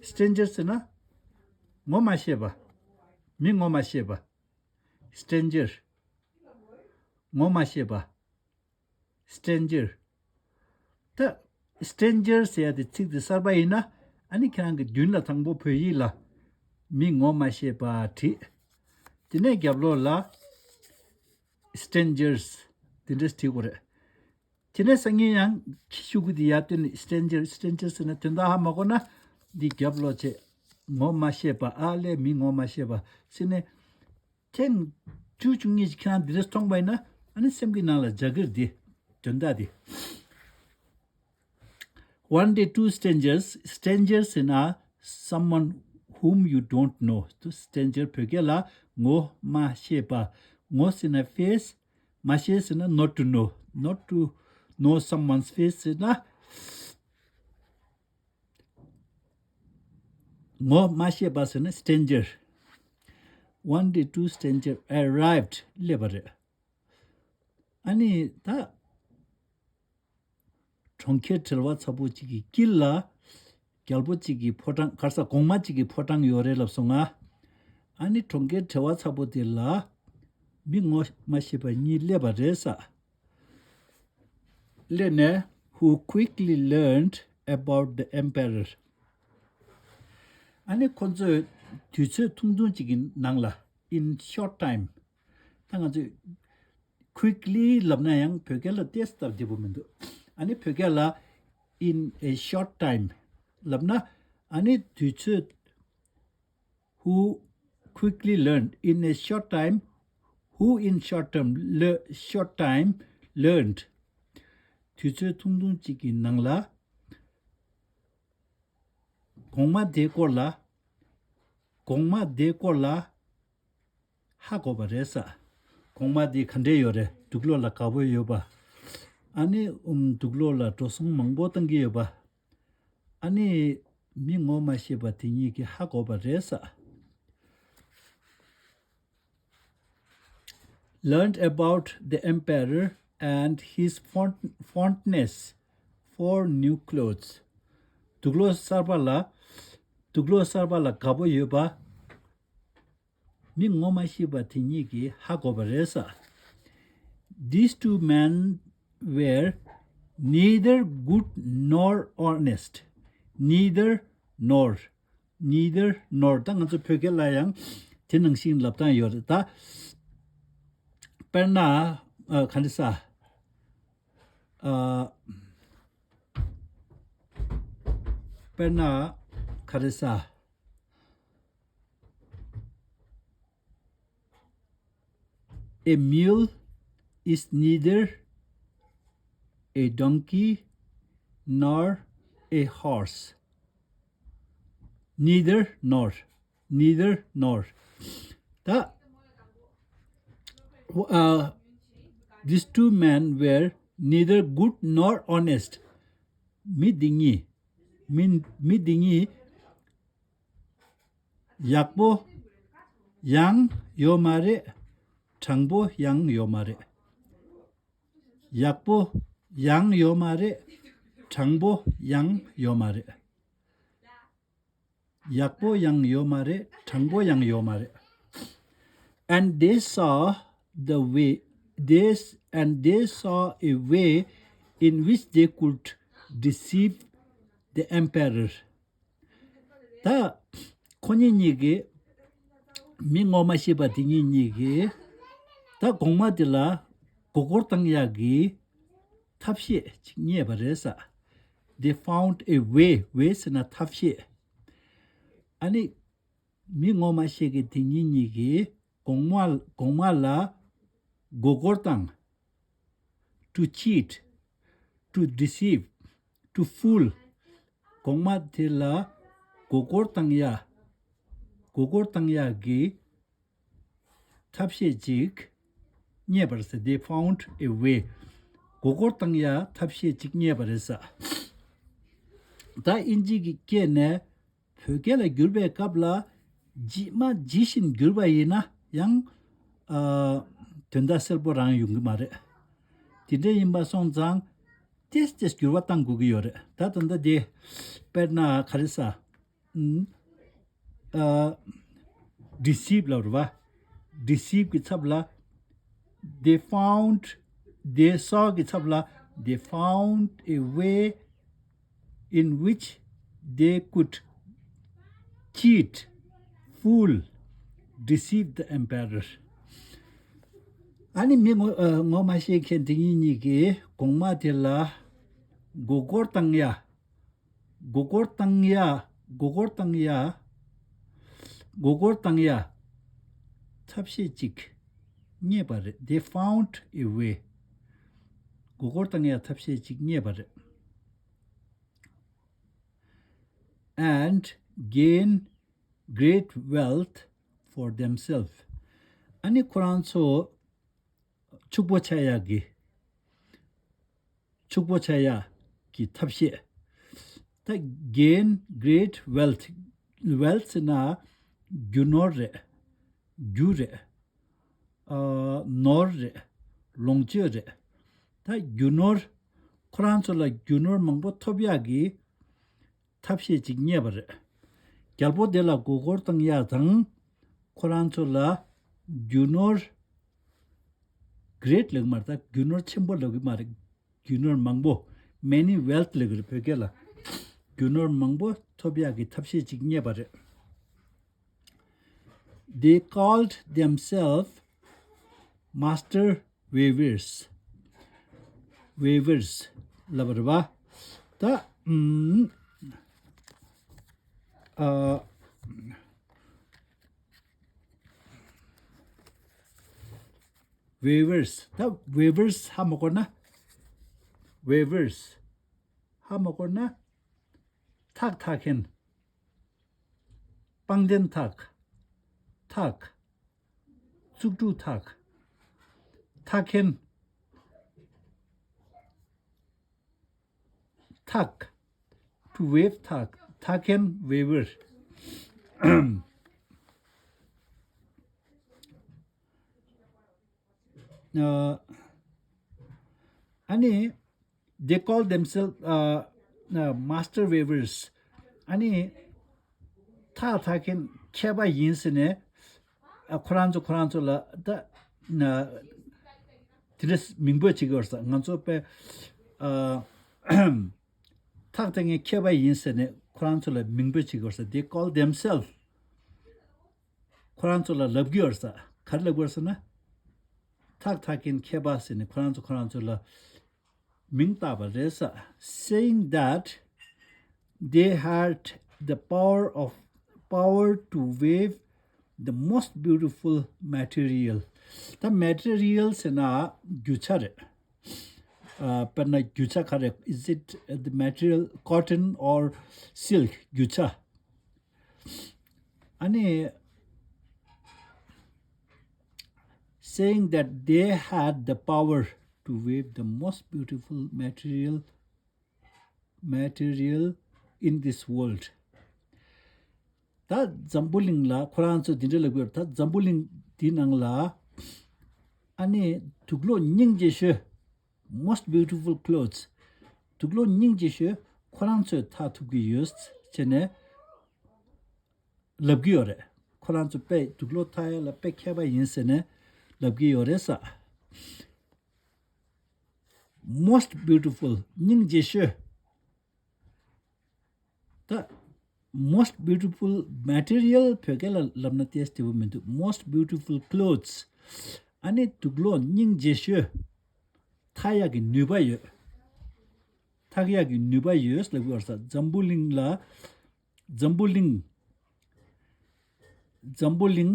Strangers ཟེར་ན། ངོ་མ་ཤེས་པ། མི་ངོ་མ་ཤེས་པ། Stranger ངོ་མ་ཤེས་པ། Stranger ད་stranger ཟེར་ཡ་དེ་ཚིག་དེ་གསར་པ་ཡིན་ན། ཨ་ནི་ཁྱེད་རང་གི་མདུན་ལ་དང་པོ་བོད་ཡིག་ལ་མི་ངོ་མ་ཤེས་པ་བྲིས། དེ་ནས་རྒྱབ་ལོགས་ལ་strangers དེ་འདྲས་བྲིས་དགོས་རེད། དེ་ནས་སང་ཉིན་ཡང་ཤོག་གུ་དེ་ཡར་བཏོན་ནས་stranger stranger ཟེར་ན་དོན་དག་ཧ་མ་གོ་ན། འདི་རྒྱབ་ལོགས་བྱས། ངོ་མ་ཤེས་པ། ཨ་ལས་མི་ངོ་མ་ཤེས་པ་ཟེར་ནས། ཐེངས་བཅུ་བཅུ་གཉིས་ཀྱི་ཁྱེད་རང་འདི་འདྲ་མཐོང་པ་ཡིན་ན། ཨ་ནི་སེམས་ཀྱི་ནང་ལ་འཇགས་ཀྱི་རེད། འདི་དོན་དག་འདི། One day, two strangers, strangers ཟེར་ན་someone whom you don't know. དུ་stranger བོད་སྐད་ལ་ངོ་མ་ཤེས་པ། ངོ་ཟེར་ན་face, མ་ཤེས་ཟེར་ན་not to know, not to know someone's face ཟེར་ན། ངོ་མ་ཤེས་པ་ཟེར་ན་stranger. One day, two stranger arrived སླེབས་པ་རེད། ཨ་ནི་ད། གྲོང་ཁྱེར་བྲེལ་བ་ཚ་པོ་གཅིག་གི་དཀྱིལ་ལ། རྒྱལ་པོ་གཅིག་གི་ཕོ་བྲང་། ག་རེ་ཟ། གོང་མ་གཅིག་གི་ཕོ་བྲང་ཡོད་རེད་ལབ་སོང་ང་། ཨ་ནི་གྲོང་ཁྱེར་བྲེལ་བ་ཚ་པོ་དེ་ལ་མི་ངོ་མ་ཤེས་པ་གཉིས་སླེབས་པ་རེད་ས། སླེབས་ནས། Who quickly learned about the emperor. ཨ་ནི་ཁོ་ཚོས་དུས་ཚོད་ཐུང་ཐུང་གཅིག་གི་ནང་ལ། In short time. ད་ང་ཚོས་quickly ལབ་ན་ཡང་བོད་སྐད་ལ་ཏོག་ཙམ་སྟབས་བདེ་པོ་མི་འདུག་ཨ་ནི་བོད་སྐད་ལ་in a short time ལབ་ན། ཨ་ནི་དུས་ཚོད། Who quickly learned in a short time, who in short term, le- short time learned. དུས་ཚོད་ཐུང་ཐུང་གཅིག་གི་ནང་ལ། གོང་མ་དེའི་སྐོར་ལ། གོང་མ་དེའི་སྐོར་ལ་ཧ་གོ་བ་རེད་ས། གོང་མ་དེ་ག་འདྲས་ཡོད་རེད། དུག་ལོག་ལ་དགའ་པོ་ཡོད་པ། ཨ་ནི་ཨུམ་དུག་ལོག་ལ་འགྲོ་སོང་མང་པོ་བཏང་གི་ཡོད་པ། ཨ་ནི་མི་ངོ་མ་ཤེས་པ་དེ་གཉིས་ཀྱིས་ཧ་གོ་བ་རེད་ས། Learned about the emperor and his fond- fondness for new clothes. དུག་ལོག་གསར་པ་ལ། དུག་ལོག་གསར་པ་ལ་དགའ་པོ་ཡོད་པ། མི་ངོ་མ་ཤེས་པ་དེ་གཉིས་ཀྱིས་ཧ་གོ་བ་རེད་ས། These two men were neither good nor honest, neither nor, neither nor. ད་ང་ཚོ་བོད་སྐད་ལ་ཡང་དེ་ནང་བཞིན་ལབ་སྟངས་ཡོད་རེད་ད། དཔེར་ན་ཨ་ག་འདྲ་ཟེར། ཨ་དཔེར་ན་ག་འདྲ་ཟེར། A mule is neither a donkey nor a horse. Neither nor. Neither nor. ད་ཨ་these two men were neither good nor honest. མི་འདི་གཉིས། མི་མི་འདི་གཉིས་ཡག་པོ་ཡང་ཡོད་མ་རེད། དྲང་པོ་ཡང་ཡོད་མ་རེད། ཡག་པོ་ཡང་ཡོད་མ་རེད། དྲང་པོ་ཡང་ཡོད་མ་རེད། ཡག་པོ་ཡང་ཡོད་མ་རེད། དྲང་པོ་ཡང་ཡོད་མ་རེད། And they saw the way, they, and they saw a way in which they could deceive the emperor. ད་ཁོ་གཉིས་གཉིས་ཀྱིས། མི་ངོ་མ་ཤེས་པ་དེ་གཉིས་གཉིས་ཀྱིས་ད་གོང་མ་དེ་ལ་མགོ་སྐོར་བཏང་ཡག་གི་ཐབས་ཤེས་ཅིག་རྙེད་པ་རེད་ཟེར། They found a way. Way ཟེར་ན་ཐབས་ཤེས། ཨ་ནི་མི་ངོ་མ་ཤེས་མཁན་དེ་གཉིས་གཉིས་ཀྱིས་གོང་མ་གོང་མ་ལ་མགོ་སྐོར་བཏང་། To cheat, to deceive, to fool. གོང་མ་དེ་ལ་མགོ་སྐོར་བཏང་ཡ། མགོ་སྐོར་བཏང་ཡ་གི་ཐབས་ཤེས་ཅིག་རྙེད་པ་རེད་ཟེར། They found a way. མགོ་སྐོར་བཏང་ཡ་ཐབས་ཤེས་ཅིག་རྙེད་པ་རེད་ཟེར། ད་དབྱིན་ཇི་གི་སྐད་ནས་བོད་སྐད་ལ་བསྒྱུར་བའི་སྐབས་ལ་ཇི་མ་ཇི་བཞིན་བསྒྱུར་བ་ཡིན་ན་ཡང་ཨ་དོན་དག་གསལ་པོ་རང་ཡོང་གི་མ་རེད། དེ་འདྲ་ཡིན་པ་སོང་ཙང་ཏེས་ཏེས་འགྱུར་བ་གཏང་དགོས་ཀྱི་ཡོད་རེད། ད་ད་ལྟ་དེ་དཔེར་ན་ག་རེ་ཟ། ཨ་deceive ལབ་རེད་བ། Deceive གི་ཚབ་ལ། They found, they saw གི་ཚབ་ལ། They found a way in which they could cheat, fool, deceive the emperor. ཨ་ནི་མི་ངོ་ཨ་ངོ་མ་ཤེས་མཁན་དེ་གཉིས་གཉིས་ཀྱིས་གོང་མ་དེ་ལ་མགོ་སྐོར་བཏང་ཡ། མགོ་སྐོར་བཏང་ཡ། མགོ་སྐོར་བཏང་ཡ། མགོ་སྐོར་བཏང་ཡ། ཐབས་ཤེས་ཅིག་རྙེད་པ་རེད། They found a way. མགོ་སྐོར་བཏང་ཡ་ཐབས་ཤེས་ཅིག་རྙེད་པ་རེད། And gain great wealth for themselves. ཨ་ནི་ཁོ་རང་ཚོ་ཕྱུག་པོ་ཆགས་ཡག་གི། ཕྱུག་པོ་ཆགས་ཡག་གི་ཐབས་ཤེས། ད་gain great wealth. Wealth ཟེར་ན་རྒྱུ་ནོར་རེད། རྒྱུ་རེད། ཨ་ནོར་རེད། ལོངས་སྤྱོད་རེད། ད་རྒྱུ་ནོར། ཁོ་རང་ཚོ་ལ་རྒྱུ་ནོར་མང་པོ་ཐོབ་ཡག་གི་ཐབས་ཤེས་ཅིག་རྙེད་པ་རེད། རྒྱལ་པོ་དེ་ལ་མགོ་སྐོར་བཏང་ཡག་དང་། ཁོ་རང་ཚོ་ལ་རྒྱུ་ནོར་great ལབ་ཀྱི་མ་རེད། ད་རྒྱུ་ནོར་ཆེན་པོ་ལབ་ཀྱི་མ་རེད། རྒྱུ་ནོར་མང་པོ། Many wealth ལབ་ཀྱི་རེད་བོད་སྐད་ལ། རྒྱུ་ནོར་མང་པོ་ཐོབ་ཡག་གི་ཐབས་ཤེས་ཅིག་རྙེད་པ་རེད། They called themselves master weavers. Weavers ལབ་པ་རེད་བ། ད་ཨམ་ཨ། Weavers. ད་weavers ཧ་མ་གོ་ན། Weavers ཧ་མ་གོ་ན། ཐག་འཐག་མཁན། པང་གདན་འཐག་འཐག་གཙུག་ཕྲུག་འཐག་འཐག་མཁན། འཐག To weave འཐག་འཐག་མཁན། Weaver. ཨ་ཨ་ནི། They call themselves uh, uh, master weavers. ཨ་ནི། འཐག་འཐག་མཁན་མཁས་པ་ཡིན་ཟེར་ནས། ཨ་ཁོ་རང་ཚོ་ཁོ་རང་ཚོ་ལ་ད་ན་དེ་འདྲ་མིང་འབོད་བྱེད་ཀྱི་ཡོད་ས། ང་ཚོ་དཔེ་ཨ་འཐག་འཐག་མཁན་མཁས་པ་ཡིན་ཟེར་ནས་ ཁོ་རང་ཚོ་ལ་མིང་འབོད་བྱེད་ཀྱི་ཡོད་ས། They call themselves. ཁོ་རང་ཚོ་ལ་ལབ་ཀྱི་ཡོད་ས། ག་རེ་ལབ་ཀྱི་ཡོད་ས་ན། ཐག་ཐག་མཁན་མཁས་པ་ཟེར་ནས་ཁོ་རང་ཚོ་ཁོ་རང་ཚོ་ལ་མིང་བཏགས་པ་རེད་ས། Saying that they had the power of power to weave the most beautiful material. ད་material ཟེར་ན་རྒྱུ་ཆ་རེད། ཨ། དཔེར་ན་རྒྱུ་ཆ་ག་རེ། Is it the material cotton or silk? རྒྱུ་ཆ། ཨ་ནི། Saying that they had the power to weave the most beautiful material material in this world. ད་འཛམ་བུ་གླིང་ལ་ཁོ་རང་ཚོས་འདི་འདྲ་ལབ་ཀྱི་ཡོད། ད་འཛམ་བུ་གླིང་འདི་ནང་ལ་ཨ་ནི་དུག་སློག་སྙིང་རྗེ་ཤོས། Most beautiful clothes. དུག་སློག་སྙིང་རྗེ་ཤོས་ཁོ་རང་ཚོས་འཐག་ཐུབ་ཀྱི་ཡོད་ཟེར་ནས་ལབ་ཀྱི་ཡོད་རེད། ཁོ་རང་ཚོ་དཔེ་དུག་སློག་འཐག་ཡ་ལ་དཔེ་མཁས་པ་ཡིན་ཟེར་ནས་ལབ་ཀྱི་ཡོད་རེད་ས། Most beautiful. སྙིང་རྗེ་ཤོས། ད་most beautiful material བོད་སྐད་ལ་ལབ་ན་ཏོག་ཙམ་བདེ་པོ་མི་འདུག Most beautiful clothes. ཨ་ནི་དུག་སློག་སྙིང་རྗེ་ཤོས། འཐག་ཡག་གི་ནུས་པ་ཡོད། འཐག་ཡག་གི་ནུས་པ་ཡོད་ལབ་ཀྱི་ཡོད་ས། འཛམ་བུ་གླིང་ལ། འཛམ་བུ་གླིང་། འཛམ་བུ་གླིང་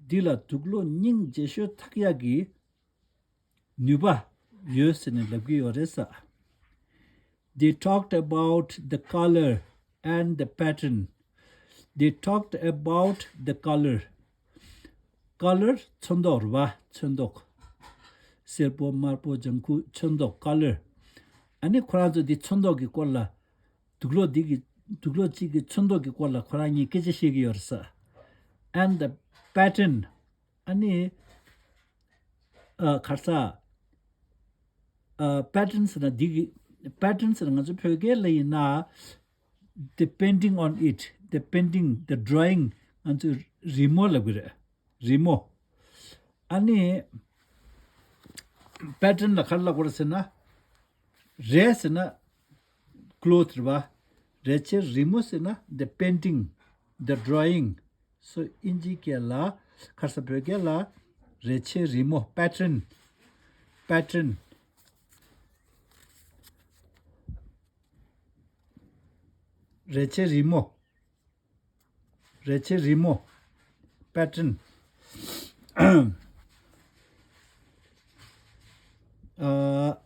འདི་ལ་དུག་སློག་སྙིང་རྗེ་ཤོས་འཐག་ཡག་གི་ནུས་པ་ཡོད་ཟེར་ནས་ལབ་ཀྱི་ཡོད་རེད་ས། They talked about the color and the pattern. They talked about the color. Color. ཚོན་མདོག་རེད་པ། ཚོན་མདོག་སེར་པོ་དམར་པོ་ལྗང་ཁུ་ཚོན་མདོག color. ཨ་ནི་ཁོ་རང་ཚོ་འདི་ཚོན་མདོག་གི་སྐོར་ལ། དུག་སློག་འདི་གི་དུག་སློག་གཅིག་གི་ཚོན་མདོག་གི་སྐོར་ལ་ཁོ་རང་གཉིས་སྐད་ཆ་བཤད་ཀྱི་ཡོད་རེད་ས། And the pattern. ཨ་ནི། ཨ། ག་རེ་ཟ། ཨ། pattern ཟེར་ན་འདི་གི་pattern ཟེར་ན་ང་ཚོ་བོད་སྐད་ལ་ཡིན་ན། The painting on it, the painting, the drawing. ང་ཚོ་རི་མོ་ལབ་ཀྱི་རེད། རི་མོ། ཨ་ནི། pattern ལ་ག་རེ་ལབ་དགོས་རེད་ཟེར་ན། རས་ཟེར་ན་cloth རེད་པ། རས་ཆས་རི་མོ་ཟེར་ན་the painting, the drawing. So དབྱིན་ཇིའི་སྐད་ལ། ག་རེ་ཟ། བོད་སྐད་ལ་རས་ཆས་རི་མོ། pattern. Pattern. རས་ཆས་རི་མོ། རས་ཆས་རི་མོ། pattern. ཨ།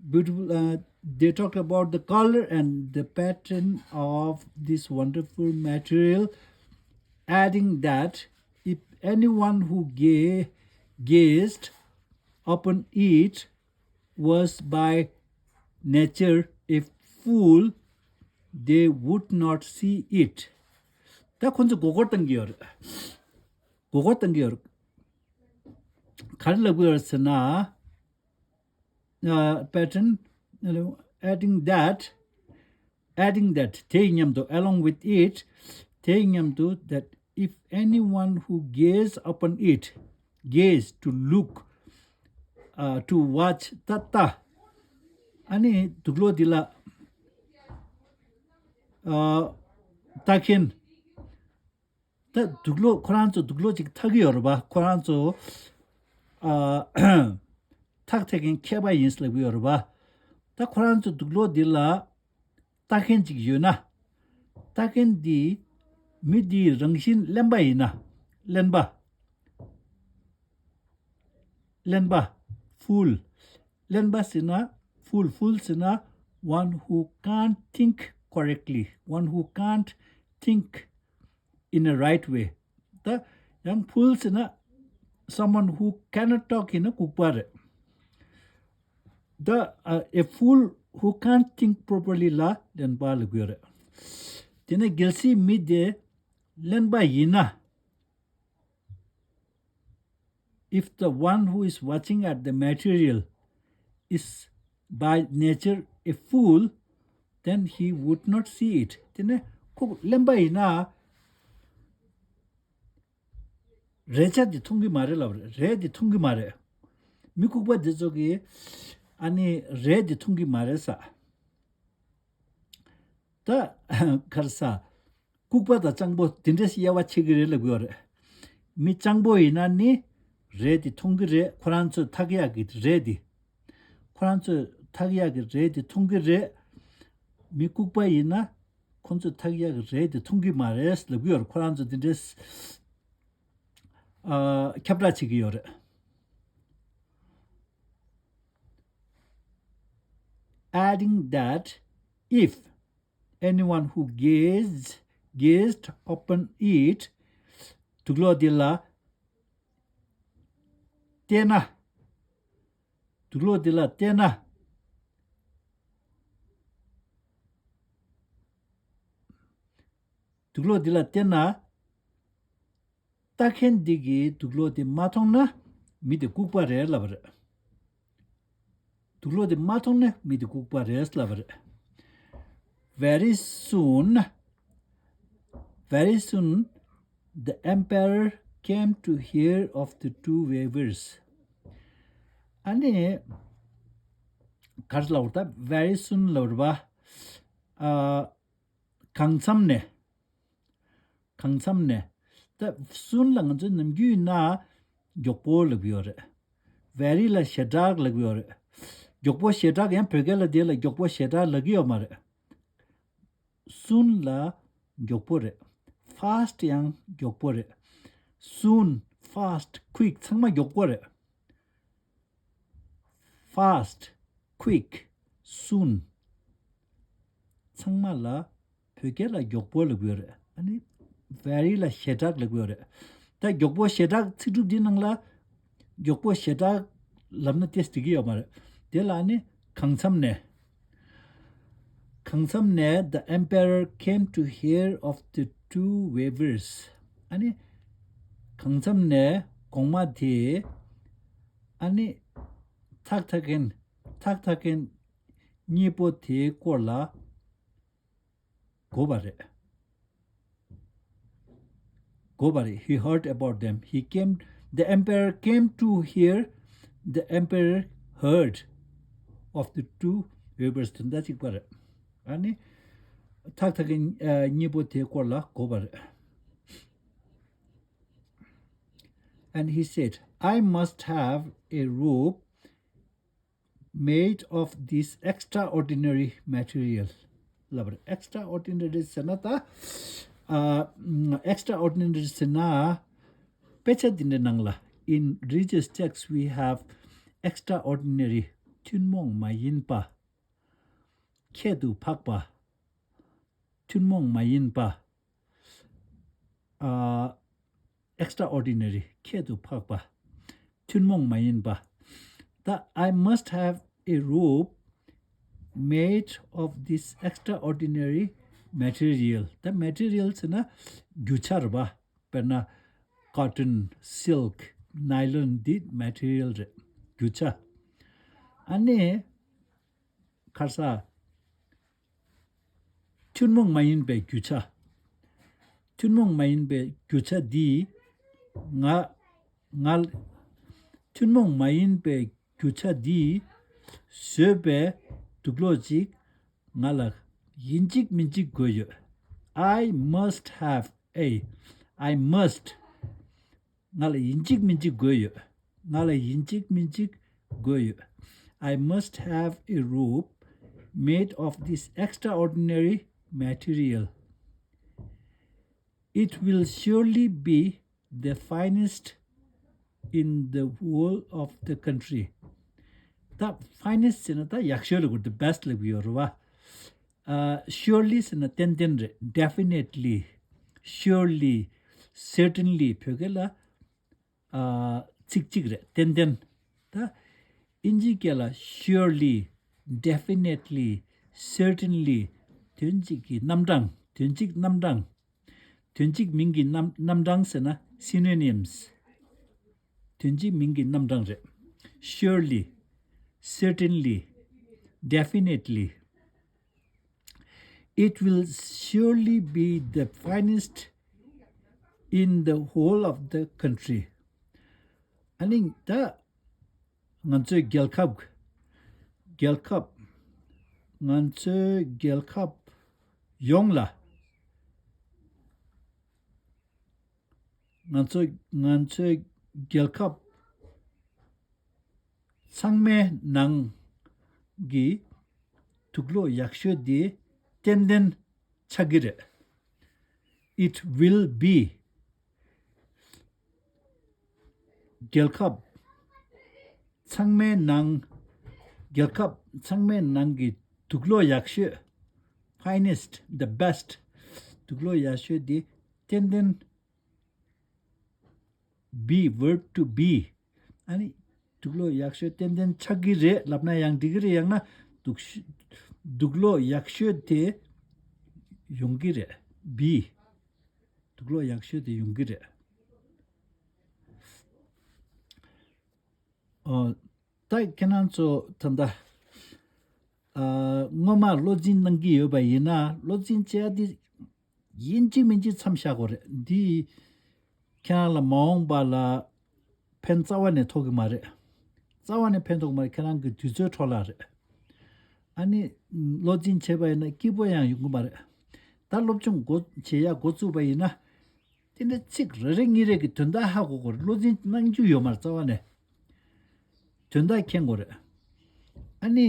Beautiful. Uh, they talked about the color and the pattern of this wonderful material, adding that if anyone who ga- gazed upon it was by nature a fool, they would not see it. ད་ཁོང་ཚོ་མགོ་སྐོར་བཏང་གི་ཡོད་རེད། མགོ་སྐོར་བཏང་གི་ཡོད་རེད། ག་རེ་ལབ་ཀྱི་ཡོད་རེད་ཟེར་ན། Uh, pattern, you know, adding that, adding that, དེ་ཡི་མཉམ་དུ། along with it, དེ་ཡི་མཉམ་དུ། That if anyone who gaze upon it, gaze, to look, uh, to watch, ད་ལྟ། ཨ་ནི་དུག་སློག་འདི་ལ། ཨ། ལྟ་མཁན། ད་དུག་སློག་ཁོ་རང་ཚོ་དུག་སློག་ཅིག་འཐག་གི་ཡོད་རེད་པ། ཁོ་རང་ཚོ། ཨ། འཐག་འཐག་མཁན་མཁས་པ་ཡིན་ཟེར་ལབ་ཀྱི་ཡོད་རེད་པ། ད་ཁོ་རང་ཚོ་དུག་སློག་འདི་ལ་ལྟ་མཁན་ཅིག་ཡོད་ན། ལྟ་མཁན་འདི་མི་འདིའི་རང་བཞིན་གླེན་པ་ཡིན་ན། གླེན་པ། གླེན་པ། fool. གླེན་པ་ཟེར་ན། fool, fool ཟེར་ན། One who can't think correctly, one who can't think in a right way. ད་ཡང་fool ཟེར་ན། Someone who cannot talk ཡིན་ན་ལྐུགས་པ་རེད། ད་ཨ། a fool who can't think properly ལ་གླེན་པ་ལབ་ཀྱི་ཡོད་རེད། དེ་ནས་གལ་སྲིད་མི་དེ་གླེན་པ་ཡིན་ན། If the one who is watching at the material is by nature a fool, then he would not see it. དེ་ནས་ཁོ་གླེན་པ་ཡིན་ན། རས་ཆ་འདི་མཐོང་གི་མ་རེད་ལབ་རེད། རས་འདི་མཐོང་གི་མ་རེད། མི་ལྐུགས་པ་འདི་ཚོ་གིས་ཨ་ནི་རས་འདི་འཐུང་གི་མ་རེད་ས། ད་ག་རེ་ཟ། ལྐུགས་པ་དང་སྤྱང་པོ་དེ་འདྲས་དབྱེ་བ་ཕྱེ་གི་རེད་ལབ་ཀྱི་ཡོད་རེད། མི་སྤྱང་པོ་ཡིན་ན་ནི་རས་དེ་འཐུང་གི་རེད། ཁོ་རང་ཚོས་འཐག་ཡག་གི་རས་དེ། ཁོ་རང་ཚོས་འཐག་ཡག་གི་རས་དེ་འཐུང་གི་རེད། མི་ལྐུགས་པ་ཡིན་ན་ཁོ་ཚོས་འཐག་ཡག་གི་རས་དེ་འཐུང་གི་མ་རེད་ལབ་ཀྱི་ཡོད་རེད། ཁོ་རང་ཚོས་དེ་འདྲས་ཨ་ཁྱབ་བསྒྲགས་བྱེད་ཀྱི་ཡོད་རེད། Adding that if anyone who gazed, gazed upon it, དུག་ལོག་འདི་ལ་བལྟས་ན། དུག་ལོག་འདི་ལ་བལྟས་ན། དུག་ལོག་འདི་ལ་བལྟས་ན། ལྟ་མཁན་འདི་གིས་དུག་ལོག་དེ་མ་མཐོང་ན་མི་དེ་ལྐུགས་པ་རེད་ལབ་པ་རེད། དུག་ལོག་དེ་མ་མཐོང་ན་མི་དེ་ལྐུགས་པ་རེད་ལབ་པ་རེད། Very soon, very soon, the emperor came to hear of the two weavers. ཨ་ནི་ག་རེ་ལབ་པ་རེད། ད་very soon ལབ་པ་རེད་པ། ཨ། གང་འཚམ་ནས། གང་འཚམ་ནས། ད་soon ལ་ང་ཚོའི་ནམ་རྒྱུན་ན་མགྱོགས་པོ་ལབ་ཡོད་རེད། very ལ་ཞེ་དྲག་ལབ་ཡོད་རེད། མགྱོགས་པོ་ཞེ་དྲག་ཡང་བོད་སྐད་ལ་དེ་ལ་མགྱོགས་པོ་ཞེ་དྲག་ལབ་ཀྱི་ཡོད་མ་རེད། soon ལ་མགྱོགས་པོ་རེད། fast ཡང་མགྱོགས་པོ་རེད། soon, fast, quick ཚང་མ་མགྱོགས་པོ་རེད། Fast, quick, soon. ཚང་མ་ལ་བོད་སྐད་ལ་མགྱོགས་པོ་ལབ་ཡོད་རེད། ཨ་ནི་very ལ་ཞེ་དྲག་ལབ་ཡོད་རེད། ད་མགྱོགས་པོ་ཞེ་དྲག་ཚིག་གྲུབ་འདི་ནང་ལ་མགྱོགས་པོ་ཞེ་དྲག་ལབ་ན་ཏོག་ཙམ་འགྲིག་གི་ཡོད་མ་རེད། དེ་ལ་ཨ་ནི་གང་འཚམ་ནས། གང་འཚམ་ནས་the emperor came to hear of the two weavers. ཨ་ནི་གང་འཚམ་ནས་གོང་མ་དེས་ཨ་ནི་ཐག་འཐག་མཁན་ཐག་འཐག་མཁན་གཉིས་པོ་དེའི་སྐོར་ལ་གོ་བ་རེད། གོ་བ་རེད། He heard about them. He came, the emperor came to hear, the emperor heard of the two weavers. དོན་དག་གཅིག་པ་རེད། ཨ་ནི་ཐག་འཐག་མཁན་གཉིས་པོ་དེའི་སྐོར་ལ་གོ་བ་རེད། And he said, I must have a rope made of this extraordinary material. ལབ་རེད། Extraordinary ཟེར་ན་ད། ཨ། extraordinary ཟེར་ན། དཔེ་ཆ་འདི་འདྲའི་ནང་ལ། In religious texts we have extraordinary. ཐུན་མོང་མ་ཡིན་པ། ཁྱད་དུ་འཕགས་པ། ཐུན་མོང་མ་ཡིན་པ། ཨ། extraordinary ཁྱད་དུ་འཕགས་པ། ཐུན་མོང་མ་ཡིན་པ། ད་I must have a rope made of this extraordinary material. ད་material ཟེར་ན་རྒྱུ་ཆ་རེད་པ། དཔེར་ན་cotton, silk, nylon འདི་material རེད། རྒྱུ་ཆ། ཨ་ནི་ག་རེ་ཟ། ཐུན་མོང་མ་ཡིན་པའི་རྒྱུ་ཆ། ཐུན་མོང་མ་ཡིན་པའི་རྒྱུ་ཆ་འདི་ང་ང་ཐུན་མོང་མ་ཡིན་པའི་རྒྱུ་ཆ་འདི་བཟོས་པའི་དུག་ལོག་ཅིག་ང་ལ་ཡིན་གཅིག་མིན་གཅིག་དགོས་ཡོད། I must have a, I must ང་ལ་ཡིན་གཅིག་མིན་གཅིག་དགོས་ཡོད། ང་ལ་ཡིན་གཅིག་མིན་གཅིག་དགོས་ཡོད། I must have a rope made of this extraordinary material. It will surely be the finest in the whole of the country. ད་finest ཟེར་ན་ད་ཡག་ཤོས་ལ་གོ་the best ལ་གོ་ཡོད་རེད་བ། ཨ། surely ཟེར་ན་ཏན་ཏན་རེད། definitely, surely, certainly བོད་སྐད་ལ་ཨ། ཚིག་གཅིག་རེད། ཏན་ཏན། ད་ཨིན་ཇིའི་སྐད་ལ་surely, definitely, certainly དོན་གཅིག་གི་རྣམ་གྲངས། དོན་གཅིག་རྣམ་གྲངས། དོན་གཅིག་མིང་གི་རྣམ་རྣམ་གྲངས་ཟེར་ན་synonyms དོན་གཅིག་མིང་གི་རྣམ་གྲངས་རེད། surely, certainly, definitely. It will surely be the finest in the whole of the country. ཨ་ནི་ད་ ང་ཚོའི་རྒྱལ་ཁབ། རྒྱལ་ཁབ། ང་ཚོའི་རྒྱལ་ཁབ་ཡོངས་ལ། ང་ཚོ་ང་ཚོའི་རྒྱལ་ཁབ་ཚང་མའི་ནང་གི་དུག་སློག་ཡག་ཤོས་དེ་ཏན་ཏན་ཆགས་ཀྱི་རེད། It will be རྒྱལ་ཁབ་ཚང་མའི་ནང་། རྒྱལ་ཁབ་ཚང་མའི་ནང་གི་དུག་སློག་ཡག་ཤོས། Finest, the best དུག་སློག་ཡག་ཤོས་དེ་ཏན་ཏན། Be, verb to be ཨ་ནི་དུག་སློག་ཡག་ཤོས་ཏན་ཏན་ཆགས་ཀྱི་རེད་ལབ་ན་ཡང་འགྲིག་གི་རེད། ཡང་ན་དུག་ཤོ་དུག་སློག་ཡག་ཤོས་དེ་ཡོང་གི་རེད། Be དུག་སློག་ཡག་ཤོས་དེ་ཡོང་གི་རེད། ཨོ། ད་ཁྱེད་རང་ཚོ་ད་ལྟ་ཨ་སྔོན་མ་བློ་འཛིན་གནང་གི་ཡོད་པ་ཡིན་ན། བློ་འཛིན་བྱེད་ཡ་དེ་ཡིན་གཅིག་མིན་གཅིག་མཚམས་བཞག་དགོས་རེད། འདི་ཁྱེད་རང་ལ་མ་འོངས་པ་ལ་ཕན་རྩ་བ་ནས་ཐོགས་ཀྱི་མ་རེད། རྩ་བ་ནས་ཕན་ཐོགས་མ་རེད། ཁྱེད་རང་གི་དུས་ཚོད་འཕྲོ་བརླག་རེད། ཨ་ནི་བློ་འཛིན་བྱས་པ་ཡིན་ན་སྐྱིད་པོ་ཡང་ཡོང་གི་མ་རེད། ད་སློབ་སྦྱོང་འགོ་བྱེད་ཡ་འགོ་བཙུགས་པ་ཡིན་ན། དེ་འདྲ་ཚིག་རེ་རེ་གཉིས་རེ་གི་དོན་དག་ཧ་གོ་དགོས་རེད། བློ་འཛིན་གནང་རྒྱུ་ཡོད་མ་རེད། རྩ་བ་ནས་དོན་དག་མཁྱེན་དགོས་རེད། ཨ་ནི་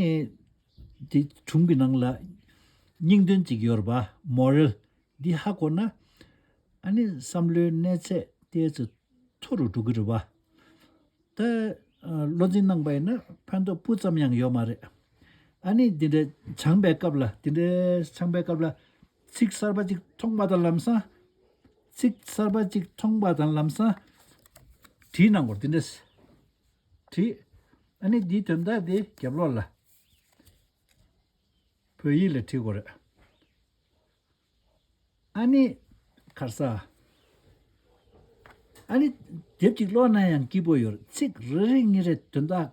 དེ་སྒྲུང་གི་ནང་ལ་སྙིང་དོན་གཅིག་ཡོད་རེད་པ། Moral འདི་ཧ་གོ་ན། ཨ་ནི་བསམ་བློའི་གནས་ཚད་དེ་ཚོ་མཐོ་རུ་འགྲོ་གི་རེད་པ། ད་བློ་འཛིན་གནང་པ་ཡིན་ན་ཕན་ཐོགས་སྤུ་ཙམ་ཡང་ཡོད་མ་རེད། ཨ་ནི་འདི་འདྲའི་སྦྱངས་པའི་སྐབས་ལ། འདི་འདྲའི་སྦྱངས་པའི་སྐབས་ལ་ཚིག་གསར་པ་ཅིག་མཐོང་པ་དང་ལམ་སང་། ཚིག་གསར་པ་ཅིག་མཐོང་པ་དང་ལམ་སང་བྲིས་གནང་དགོས། འདི་འདྲས་བྲིས། ཨ་ནི་འདིའི་དོན་དག་དེ་རྒྱབ་ལོགས་ལ་བོད་ཡིག་ལ་བྲིས་དགོས་རེད། ཨ་ནི་ཁར་ས། ཨ་ནི་དེབ་ཅིག་ཀློག་ན་ཡང་སྐྱིད་པོ་ཡོད་རེད། ཚིག་རེ་རེ་གཉིས་རེ་དོན་དག་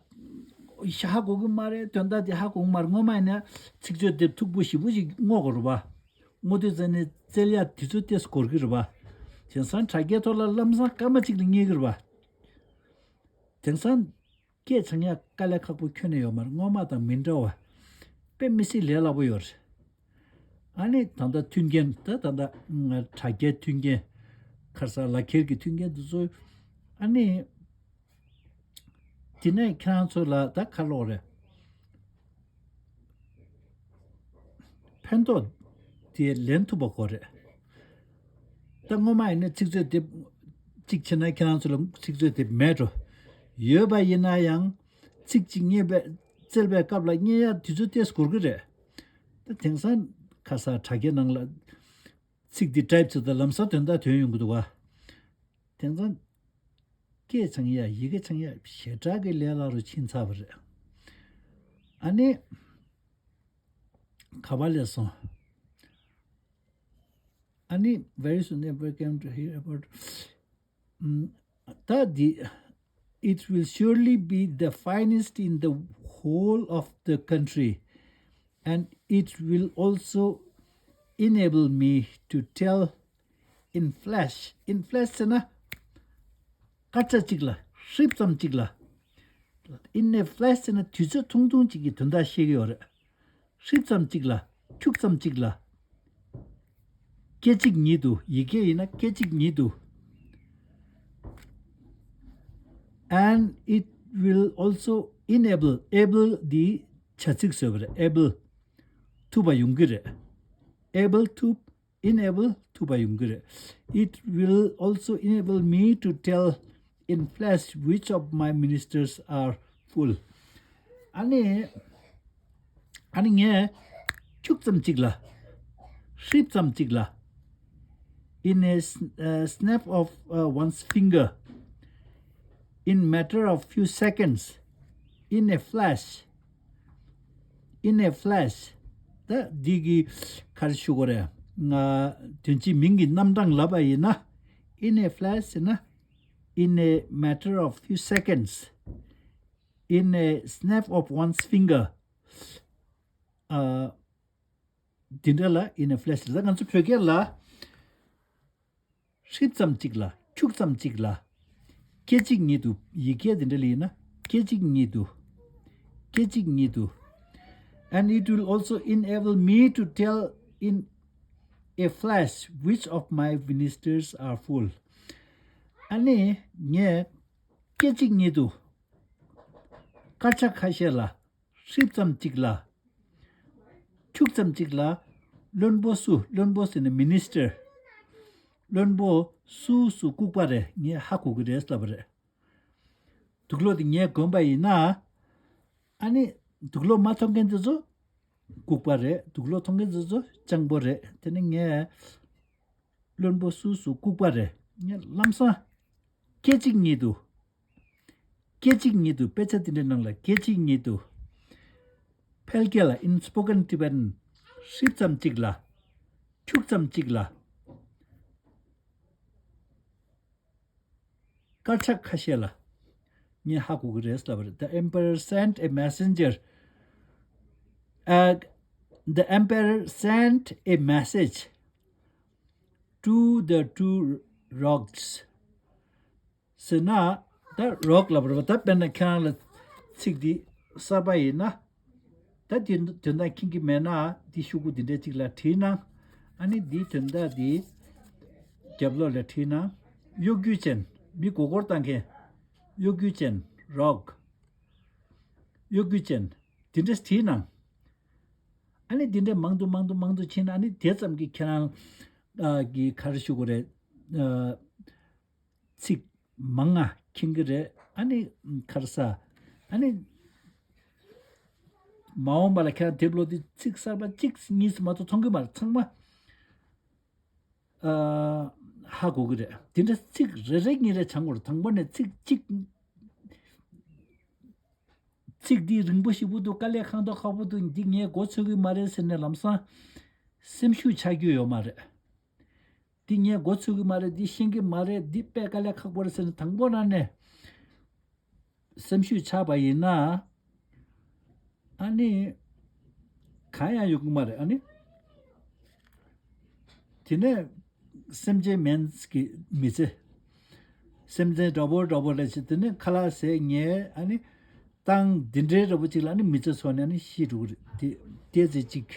ཧ་གོ་གི་མ་རེད། དོན་དག་དེ་ཧ་གོ་གི་མ་རེད། སྔོན་མ་ཡིན་ན་ཚིག་མཛོད་དེབ་མཐུག་པོ་ཞེ་པོ་ཞིག་བསྔོག་དགོས་རེད་པ། བསྔོག་དུས་ཙམ་ནས་བཙལ་ཡ་དུས་ཚོད་ཏོག་ཙམ་འགོར་གི་རེད་པ། དེང་སང་དྲ་རྒྱའི་ཐོག་ལ་ལམ་སང་སྐར་མ་གཅིག་ལ་རྙེད་གི་རེད་པ། དེང་སང་སྐད་སྦྱང་ཡ་དཀའ་ལས་ཁག་པོ་ཁྱོན་ནས་ཡོད་མ་རེད། སྔོན་མ་དང་མི་འདྲ་བ། དཔེ་མི་སྲིད་ལས་སླ་པོ་ཡོད་རེད། ཨ་ནི་ད་ལྟ་མཐུན་རྐྱེན། ད་ད་ལྟ་དྲ་རྒྱའི་མཐུན་རྐྱེན། ཁར་ས་ལག་ཁྱེར་གྱི་མཐུན་རྐྱེན་དེ་ཚོ། ཨ་ནི་དེ་ནས་ཁྱེད་རང་ཚོ་ལ་ད་ཁ་ལོག་རེད། ཕན་ཐོགས་དེ་ལེན་ཐུབ་པ་དགོས་རེད། ད་སྔོན་མ་ཡིན་ན་ཚིག་མཛོད་དེབ་གཅིག་བྱས་ན་ཁྱེད་རང་ཚོ་ལ་ཚིག་མཛོད་དེབ་མེད་འགྲོ། ཡོད་པ་ཡིན་ན་ཡང་ཚིག་གཅིག་རྙེད་པའི་བཙལ་བའི་སྐབས་ལ་རྙེད་ཡ་དུས་ཚོད་ཏོག་ཙམ་འགོར་གི་རེད། ད་དེང་སང་ཁ་ས་དྲ་རྒྱའི་ནང་ལ་ཚིག་འདི་ཊའིབ་བྱས་ད་ལམ་སང་དོན་དག་ཐོན་ཡོང་གི་འདུག་ག་དེང་སང་སྐད་སྦྱང་ཡ། ཡི་གེ་སྦྱང་ཡ་ཞེ་དྲག་གི་ལས་སླ་རུ་ཕྱིན་ཚར་བ་རེད། ཨ་ནི་ག་པ་ལས་སོང་། ཨ་ནི་very soon everyone came to hear about ད་འདི། It will surely be the finest in the whole of the country, and it will also enable me to tell in flash. In flash ཟེར་ན་སྐར་ཆ་གཅིག་ལ། ཧྲིབ་ཙམ་གཅིག་ལ། In a flash ཟེར་ན་དུས་ཚོད་ཐུང་ཐུང་གཅིག་གི་དོན་དག་ཤེས་ཀྱི་ཡོད་རེད། ཧྲིབ་ཙམ་གཅིག་ལ། འཁྱུག་ཙམ་གཅིག་ལ། སྐད་ཅིག་ཉིད་དུ། ཡི་གེ་ཡིན་ན་སྐད་ཅིག་ཉིད་དུ། And it will also enable. Able འདི་བྱ་ཚིག་བཟོས་པ་རེད། Able ཐུབ་པ་ཡོང་གི་རེད། Able to enable ཐུབ་པ་ཡོང་གི་རེད། It will also enable me to tell in flash which of my ministers are fool. ཨ་ནི། ཨ་ནི་ངས་འཁྱུག་ཙམ་གཅིག་ལ། ཧྲིབ་ཙམ་གཅིག་ལ། In a s- uh, snap of uh, one's finger, in matter of few seconds, in a flash, in a flash. ད་འདི་གི་ག་རེ་ཞུ་དགོས་རེད། ང་དོན་སྤྱི་མིང་གི་རྣམ་གྲངས་ལབ་པ་ཡིན་ན། In a flash ཟེར་ན། In a matter of few seconds, in a snap of one's finger. ཨ། འདི་འདྲ་ལ་in a flash ལ། ད་ང་ཚོ་བོད་སྐད་ལ་ཧྲིབ་ཙམ་གཅིག་ལ། འཁྱུག་ཙམ་གཅིག་ལ། སྐད་ཅིག་ཉིད་དུ། ཡི་གེ་འདི་འདྲ་ལ་ཡིན་ན་ སྐད་ཅིག་ཉིད་དུ། སྐད་ཅིག་ཉིད་དུ། And it will also enable me to tell in a flash which of my ministers are full. ཨ་ནི་ངས་སྐད་ཅིག་ཉིད་དུ་སྐར་ཆ་ཁ་ཤས་ལ། ཧྲིབ་ཙམ་གཅིག་ལ། འཁྱུག་ཙམ་གཅིག་ལ། བློན་པོ་སུ། བློན་པོ་ཟེར་ན་མི་ནིས་ཊར། བློན་པོ་སུ་སུ་ལྐུགས་པ་རེད། ངས་ཧ་གོ་གི་རེད་ལབ་པ་རེད། དུག་ལོག་དེ་ངས་གོན་པ་ཡིན་ན། ཨ་ནི་དུག་ལོག་མ་མཐོང་མཁན་དེ་ཚོ་ལྐུགས་པ་རེད། དུག་ལོག་མཐོང་མཁན་དེ་ཚོ་སྤྱང་པོ་རེད། དེ་ནི་ངས་བློན་པོ་སུ་སུ་ལྐུགས་པ་རེད། ངས་ལམ་སང་སྐད་ཅིག་ཉིད་དུ། སྐད་ཅིག་ཉིད་དུ། དཔེ་ཆ་འདི་འདྲའི་ནང་ལ་སྐད་ཅིག་ཉིད་དུ། ཕལ་སྐད་ལ། in spoken Tibetan། ཧྲིབ་ཙམ་གཅིག་ལ། འཁྱུག་ཙམ་གཅིག་ལ། སྐར་ཆ་ཁ་ཤས་ལ། ངས་ཧ་གོ་གི་རེད་ལབ་པ་རེད། The emperor sent a messenger. Uh, the emperor sent a message to the two rocks. ཟེར་ན། ད་རོག་ལབ་རོག་ད་དཔེར་ན་ཁྱེད་རང་ལ་ཚིག་འདི་གསར་པ་ཡིན་ན། ད་དེ་དོན་དག་མཁྱེན་གྱི་མེད་ན། འདི་ཤོག་གུ་འདི་འདྲ་ཅིག་ལ་བྲིས་ན། ཨ་ནི་འདིའི་དོན་དག་འདི་རྒྱབ་ལོགས་ལ་བྲིས་ན། གཡོ་སྒྱུ་ཅན། མི་མགོ་སྐོར་བཏང་མཁན། གཡོ་སྒྱུ་ཅན། རོག་གཡོ་སྒྱུ་ཅན། འདི་འདྲ་བྲིས་ན། ཨ་ནི་འདི་འདྲ་མང་དུ་མང་དུ་མང་དུ་ཕྱིན་ན། ཨ་ནི་དེ་ཙམ་གྱིས་ཁྱེད་རང་ཨ་གི་ག་རེ་ཞུ་དགོས་རེད། ཨ། ཚིག་མང་ང་མཁྱེན་གྱི་རེད། ཨ་ནི་ག་རེ་ཟ། ཨ་ནི་མ་འོངས་པ་ལ་ཁྱེད་རང་དེབ་ཀློག་དུས་ཚིག་གསར་པ་གཅིག་གཉིས་སུ་མ་གཏོགས་མཐོང་གི་མ་རེད། ཚང་མ་ཨ་ཧ་གོ་གི་རེད། དེ་འདྲ་ཚིག་རེ་རེ་གཉིས་རེ་སྦྱང་དགོས་རེད། དང་པོ་ནས་ཚིག་གཅིག་ཚིག་འདི་རིང་པོ་ཞིག་པོ་འདུག་དཀའ་ལས་ཁག་མདོག་ཁག་པོ་འདུག་འདི་ངས་མགོ་ཚོད་གི་མ་རེད་ཟེར་ནས་ལམ་སང་སེམས་ཤུགས་ཆག་རྒྱུ་ཡོད་མ་རེད། འདི་ངས་མགོ་ཚོད་གི་མ་རེད། འདི་ཤེས་ཀྱི་མ་རེད། འདི་དཔེ་དཀའ་ལས་ཁག་པོ་རེད་ཟེར་ནས་དང་པོ་ན་ནས་སེམས་ཤུགས་ཆག་པ་ཡིན་ན། ཨ་ནི་གང་ཡང་ཡོང་གི་མ་རེད། ཨ་ནི་དེ་ནས་སེམས་ཅན་མིན་གྱི་མི་ཚེ། སེམས་ཅན་འདྲ་པོ་འདྲ་པོ་རེད་ཅེས། དེ་ནས་ཁ་ལག་ཟས་ཉལ། ཨ་ནི་ཏང་འདི་འདྲའི་འདྲ་པོ་ཅིག་ལ་ཨ་ནི་མི་ཚེ་འཚོ་ནས་ཨ་ནི་ཤི་འགྲོ་གི་རེད། དེ་དེ་ཚེ་གཅིག་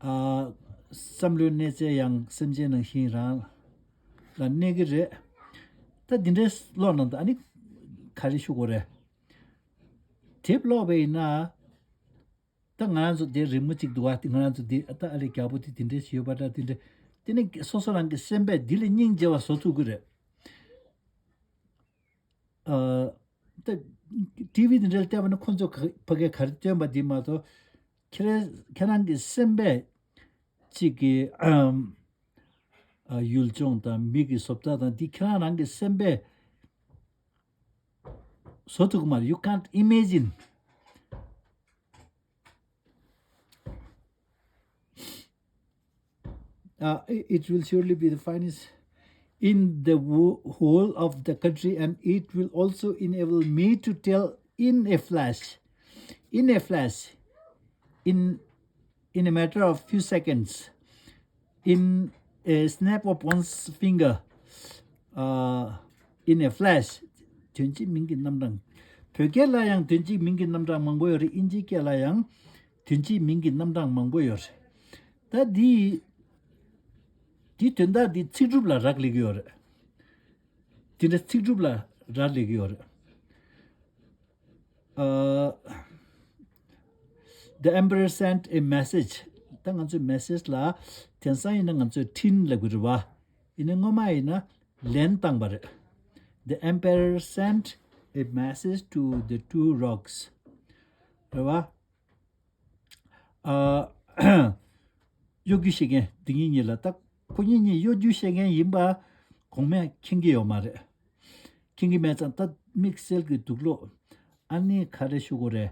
ཨ། བསམ་བློའི་གནས་ཚད་ཡང་སེམས་ཅན་ནང་བཞིན་རང་ལ་གནས་ཀྱི་རེད། ད་འདི་འདྲའི་ཀློག་ནང་དུ་ཨ་ནི་ག་རེ་ཞུ་དགོས་རེད། དེབ་ཀློག་པ་ཡིན་ན། ད་ང་རང་ཚོ་དེ་རི་མོ་གཅིག་འདུག་བ། དེ་ང་རང་ཚོ་དེ་ད་ཨ་ལས་རྒྱལ་པོ་དེ་དེ་འདྲས་ཞིག་ཡོད་པ་འདྲ། དེ་འདྲས། དེ་ནས་སོ་སོ་རང་གི་སེམས་པས་འདི་ལས་སྙིང་རྗེ་བ་བཟོ་ཐུབ་ཀྱི་རེད། ཨ། ད་ཊི་ཝི་དེ་འདྲ་ལ་བལྟས་པ་ན་ཁོ་ཚོ་ག་ཕ་གིར་ག་རེ་སྟོན་པ་འདི་མ་གཏོགས། ཁྱེད་རང་ཁྱེད་རང་གི་སེམས་པས་གཅིག་གི་ཨམ། ཨ། ཡུལ་ལྗོངས་དང་མི་གི་བཟོ་ལྟ་དང་འདི་ཁྱེད་རང་རང་གི་སེམས་པས་བཟོ་ཐུབ་ཀྱི་མ་རེད། You can't imagine. Uh, it will surely be the finest in the wo- whole of the country, and it will also enable me to tell in a flash, in a flash, in in a matter of few seconds, in a snap of one's finger, uh, in a flash. དོན་གཅིག་མིང་གི་རྣམ་གྲངས། བོད་སྐད་ལ་ཡང་དོན་གཅིག་མིང་གི་རྣམ་གྲངས་མང་པོ་ཡོད་རེད། ཨིན་ཇི་སྐད་ལ་ཡང་དོན་གཅིག་མིང་གི་རྣམ་གྲངས་མང་པོ་ཡོད་རེད། ད་འདི་འདི་དོན་དག་འདི་ཚིག་གྲུབ་ལ་རག་ལས་ཀྱི་ཡོད་རེད། འདི་འདྲ་ཚིག་གྲུབ་ལ་རག་ལས་ཀྱི་ཡོད་རེད། ཨ། The emperor sent a message. ད་ང་ཚོས་མེ་སེ་ཇི་ལ་དེང་སང་ཡིན་ན་ང་ཚོས་འཕྲིན་ལབ་ཀྱི་རེད་བ། ཡིན་ན་སྔོན་མ་ཡིན་ན་ལན་བཏང་པ་རེད། The emperor sent a message to the two rocks. རེད་བ། ཨ། གཡོ་སྒྱུ་བཤད་མཁན་འདི་གཉིས་གཉིས་ལ། ད་ཁོ་གཉིས་གཉིས་གཡོ་སྒྱུ་བཤད་མཁན་ཡིན་པ་གོང་མས་མཁྱེན་གྱི་ཡོད་མ་རེད། མཁྱེན་གྱི་མེད་ཙང་ད་དམིགས་བསལ་གྱི་དུག་ལོག་ཨ་ནི་ག་རེ་ཞུ་དགོས་རེད།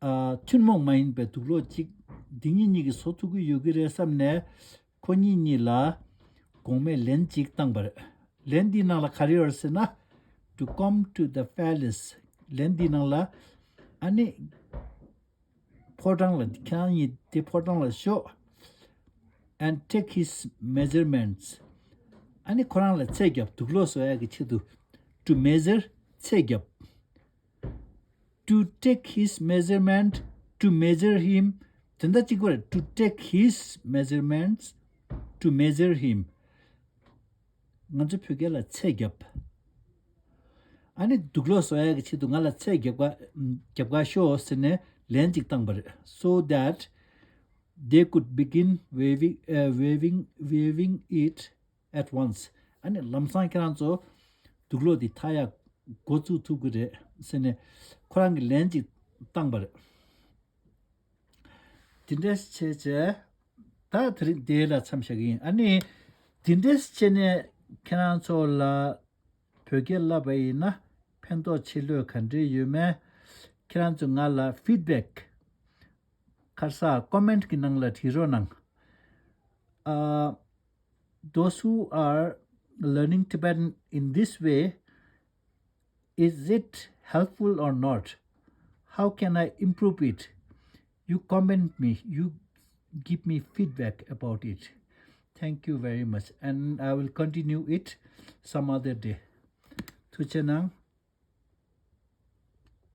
ཨ། ཐུན་མོང་མ་ཡིན་པའི་དུག་ལོག་ཅིག་འདི་གཉིས་གཉིས་ཀྱིས་བཟོ་ཐུབ་ཀྱི་ཡོད་ཀྱི་རེད་བསམ་ནས། ཁོ་གཉིས་གཉིས་ལ་གོང་མས་ལན་ཅིག་བཏང་པ་རེད། ལན་འདིའི་ནང་ལ་ག་རེ་ཡོད་རེད་ཟེར་ན། To come to the palace. ལན་འདིའི་ནང་ལ་ཨ་ནི་ཕོ་བྲང་ལ། ཁྱེད་རང་གཉིས་དེ་ཕོ་བྲང་ལ་ཤོག and take his measurements. ཨ་ནི་ཁོ་རང་ལ་ཚད་རྒྱབ། དུག་ལོག་བཟོ་ཡག་གི་ཆེད་དུ། To measure. ཚད་རྒྱབ། to take his measurement, to measure him. དེ་འདྲ་གཅིག་པ་རེད། To take his measurements, to measure him. ང་ཚོ་བོད་སྐད་ལ་ཚད་རྒྱབ། ཨ་ནི་དུག་ལོག་བཟོ་ཡག་གི་ཆེད་དུ་ང་ལ་ཚད་རྒྱབ་ག་རྒྱབ་ག་ཤོག་ཟེར་ནས་ལན་ཅིག་བཏང་པ་རེད། So that they could begin weaving, uh, weaving, weaving it at once. ཨ་ནི་ལམ་སང་ཁྱེད་རང་ཚོ་དུག་ལོག་འདི་འཐག་ཡག་འགོ་བཙུགས་ཐུབ་ཀྱི་རེད་ཟེར་ནས་ཁོ་རང་གིས་ལན་ཅིག་བཏང་པ་རེད། དེ་འདྲས་བྱས་བྱས། ད་དེ་རིང་དེ་ལ་མཚམས་བཞག་གི་ཡིན། ཨ་ནི་དེ་འདྲས་བྱས་ནས་ཁྱེད་རང་ཚོ་ལ་བོད་སྐད་བསླབ་པ་ཡིན་ན་ཕན་ཐོགས་ཆེ་ལོས་ག་འདྲས་ཡོད་མེད། ཁྱེད་རང་ཚོ་ང་ལ་ཕིཌ་བེག་ཁ་སང་ཀོ་མེན་ཊི་གི་ནང་ལ་བྲིས་རོགས་གནང་། ཨ། Those who are learning Tibetan in this way, is it helpful or not? How can I improve it? You comment me, you give me feedback about it. Thank you very much, and I will continue it some other day. ཐུགས་རྗེ་གནང་།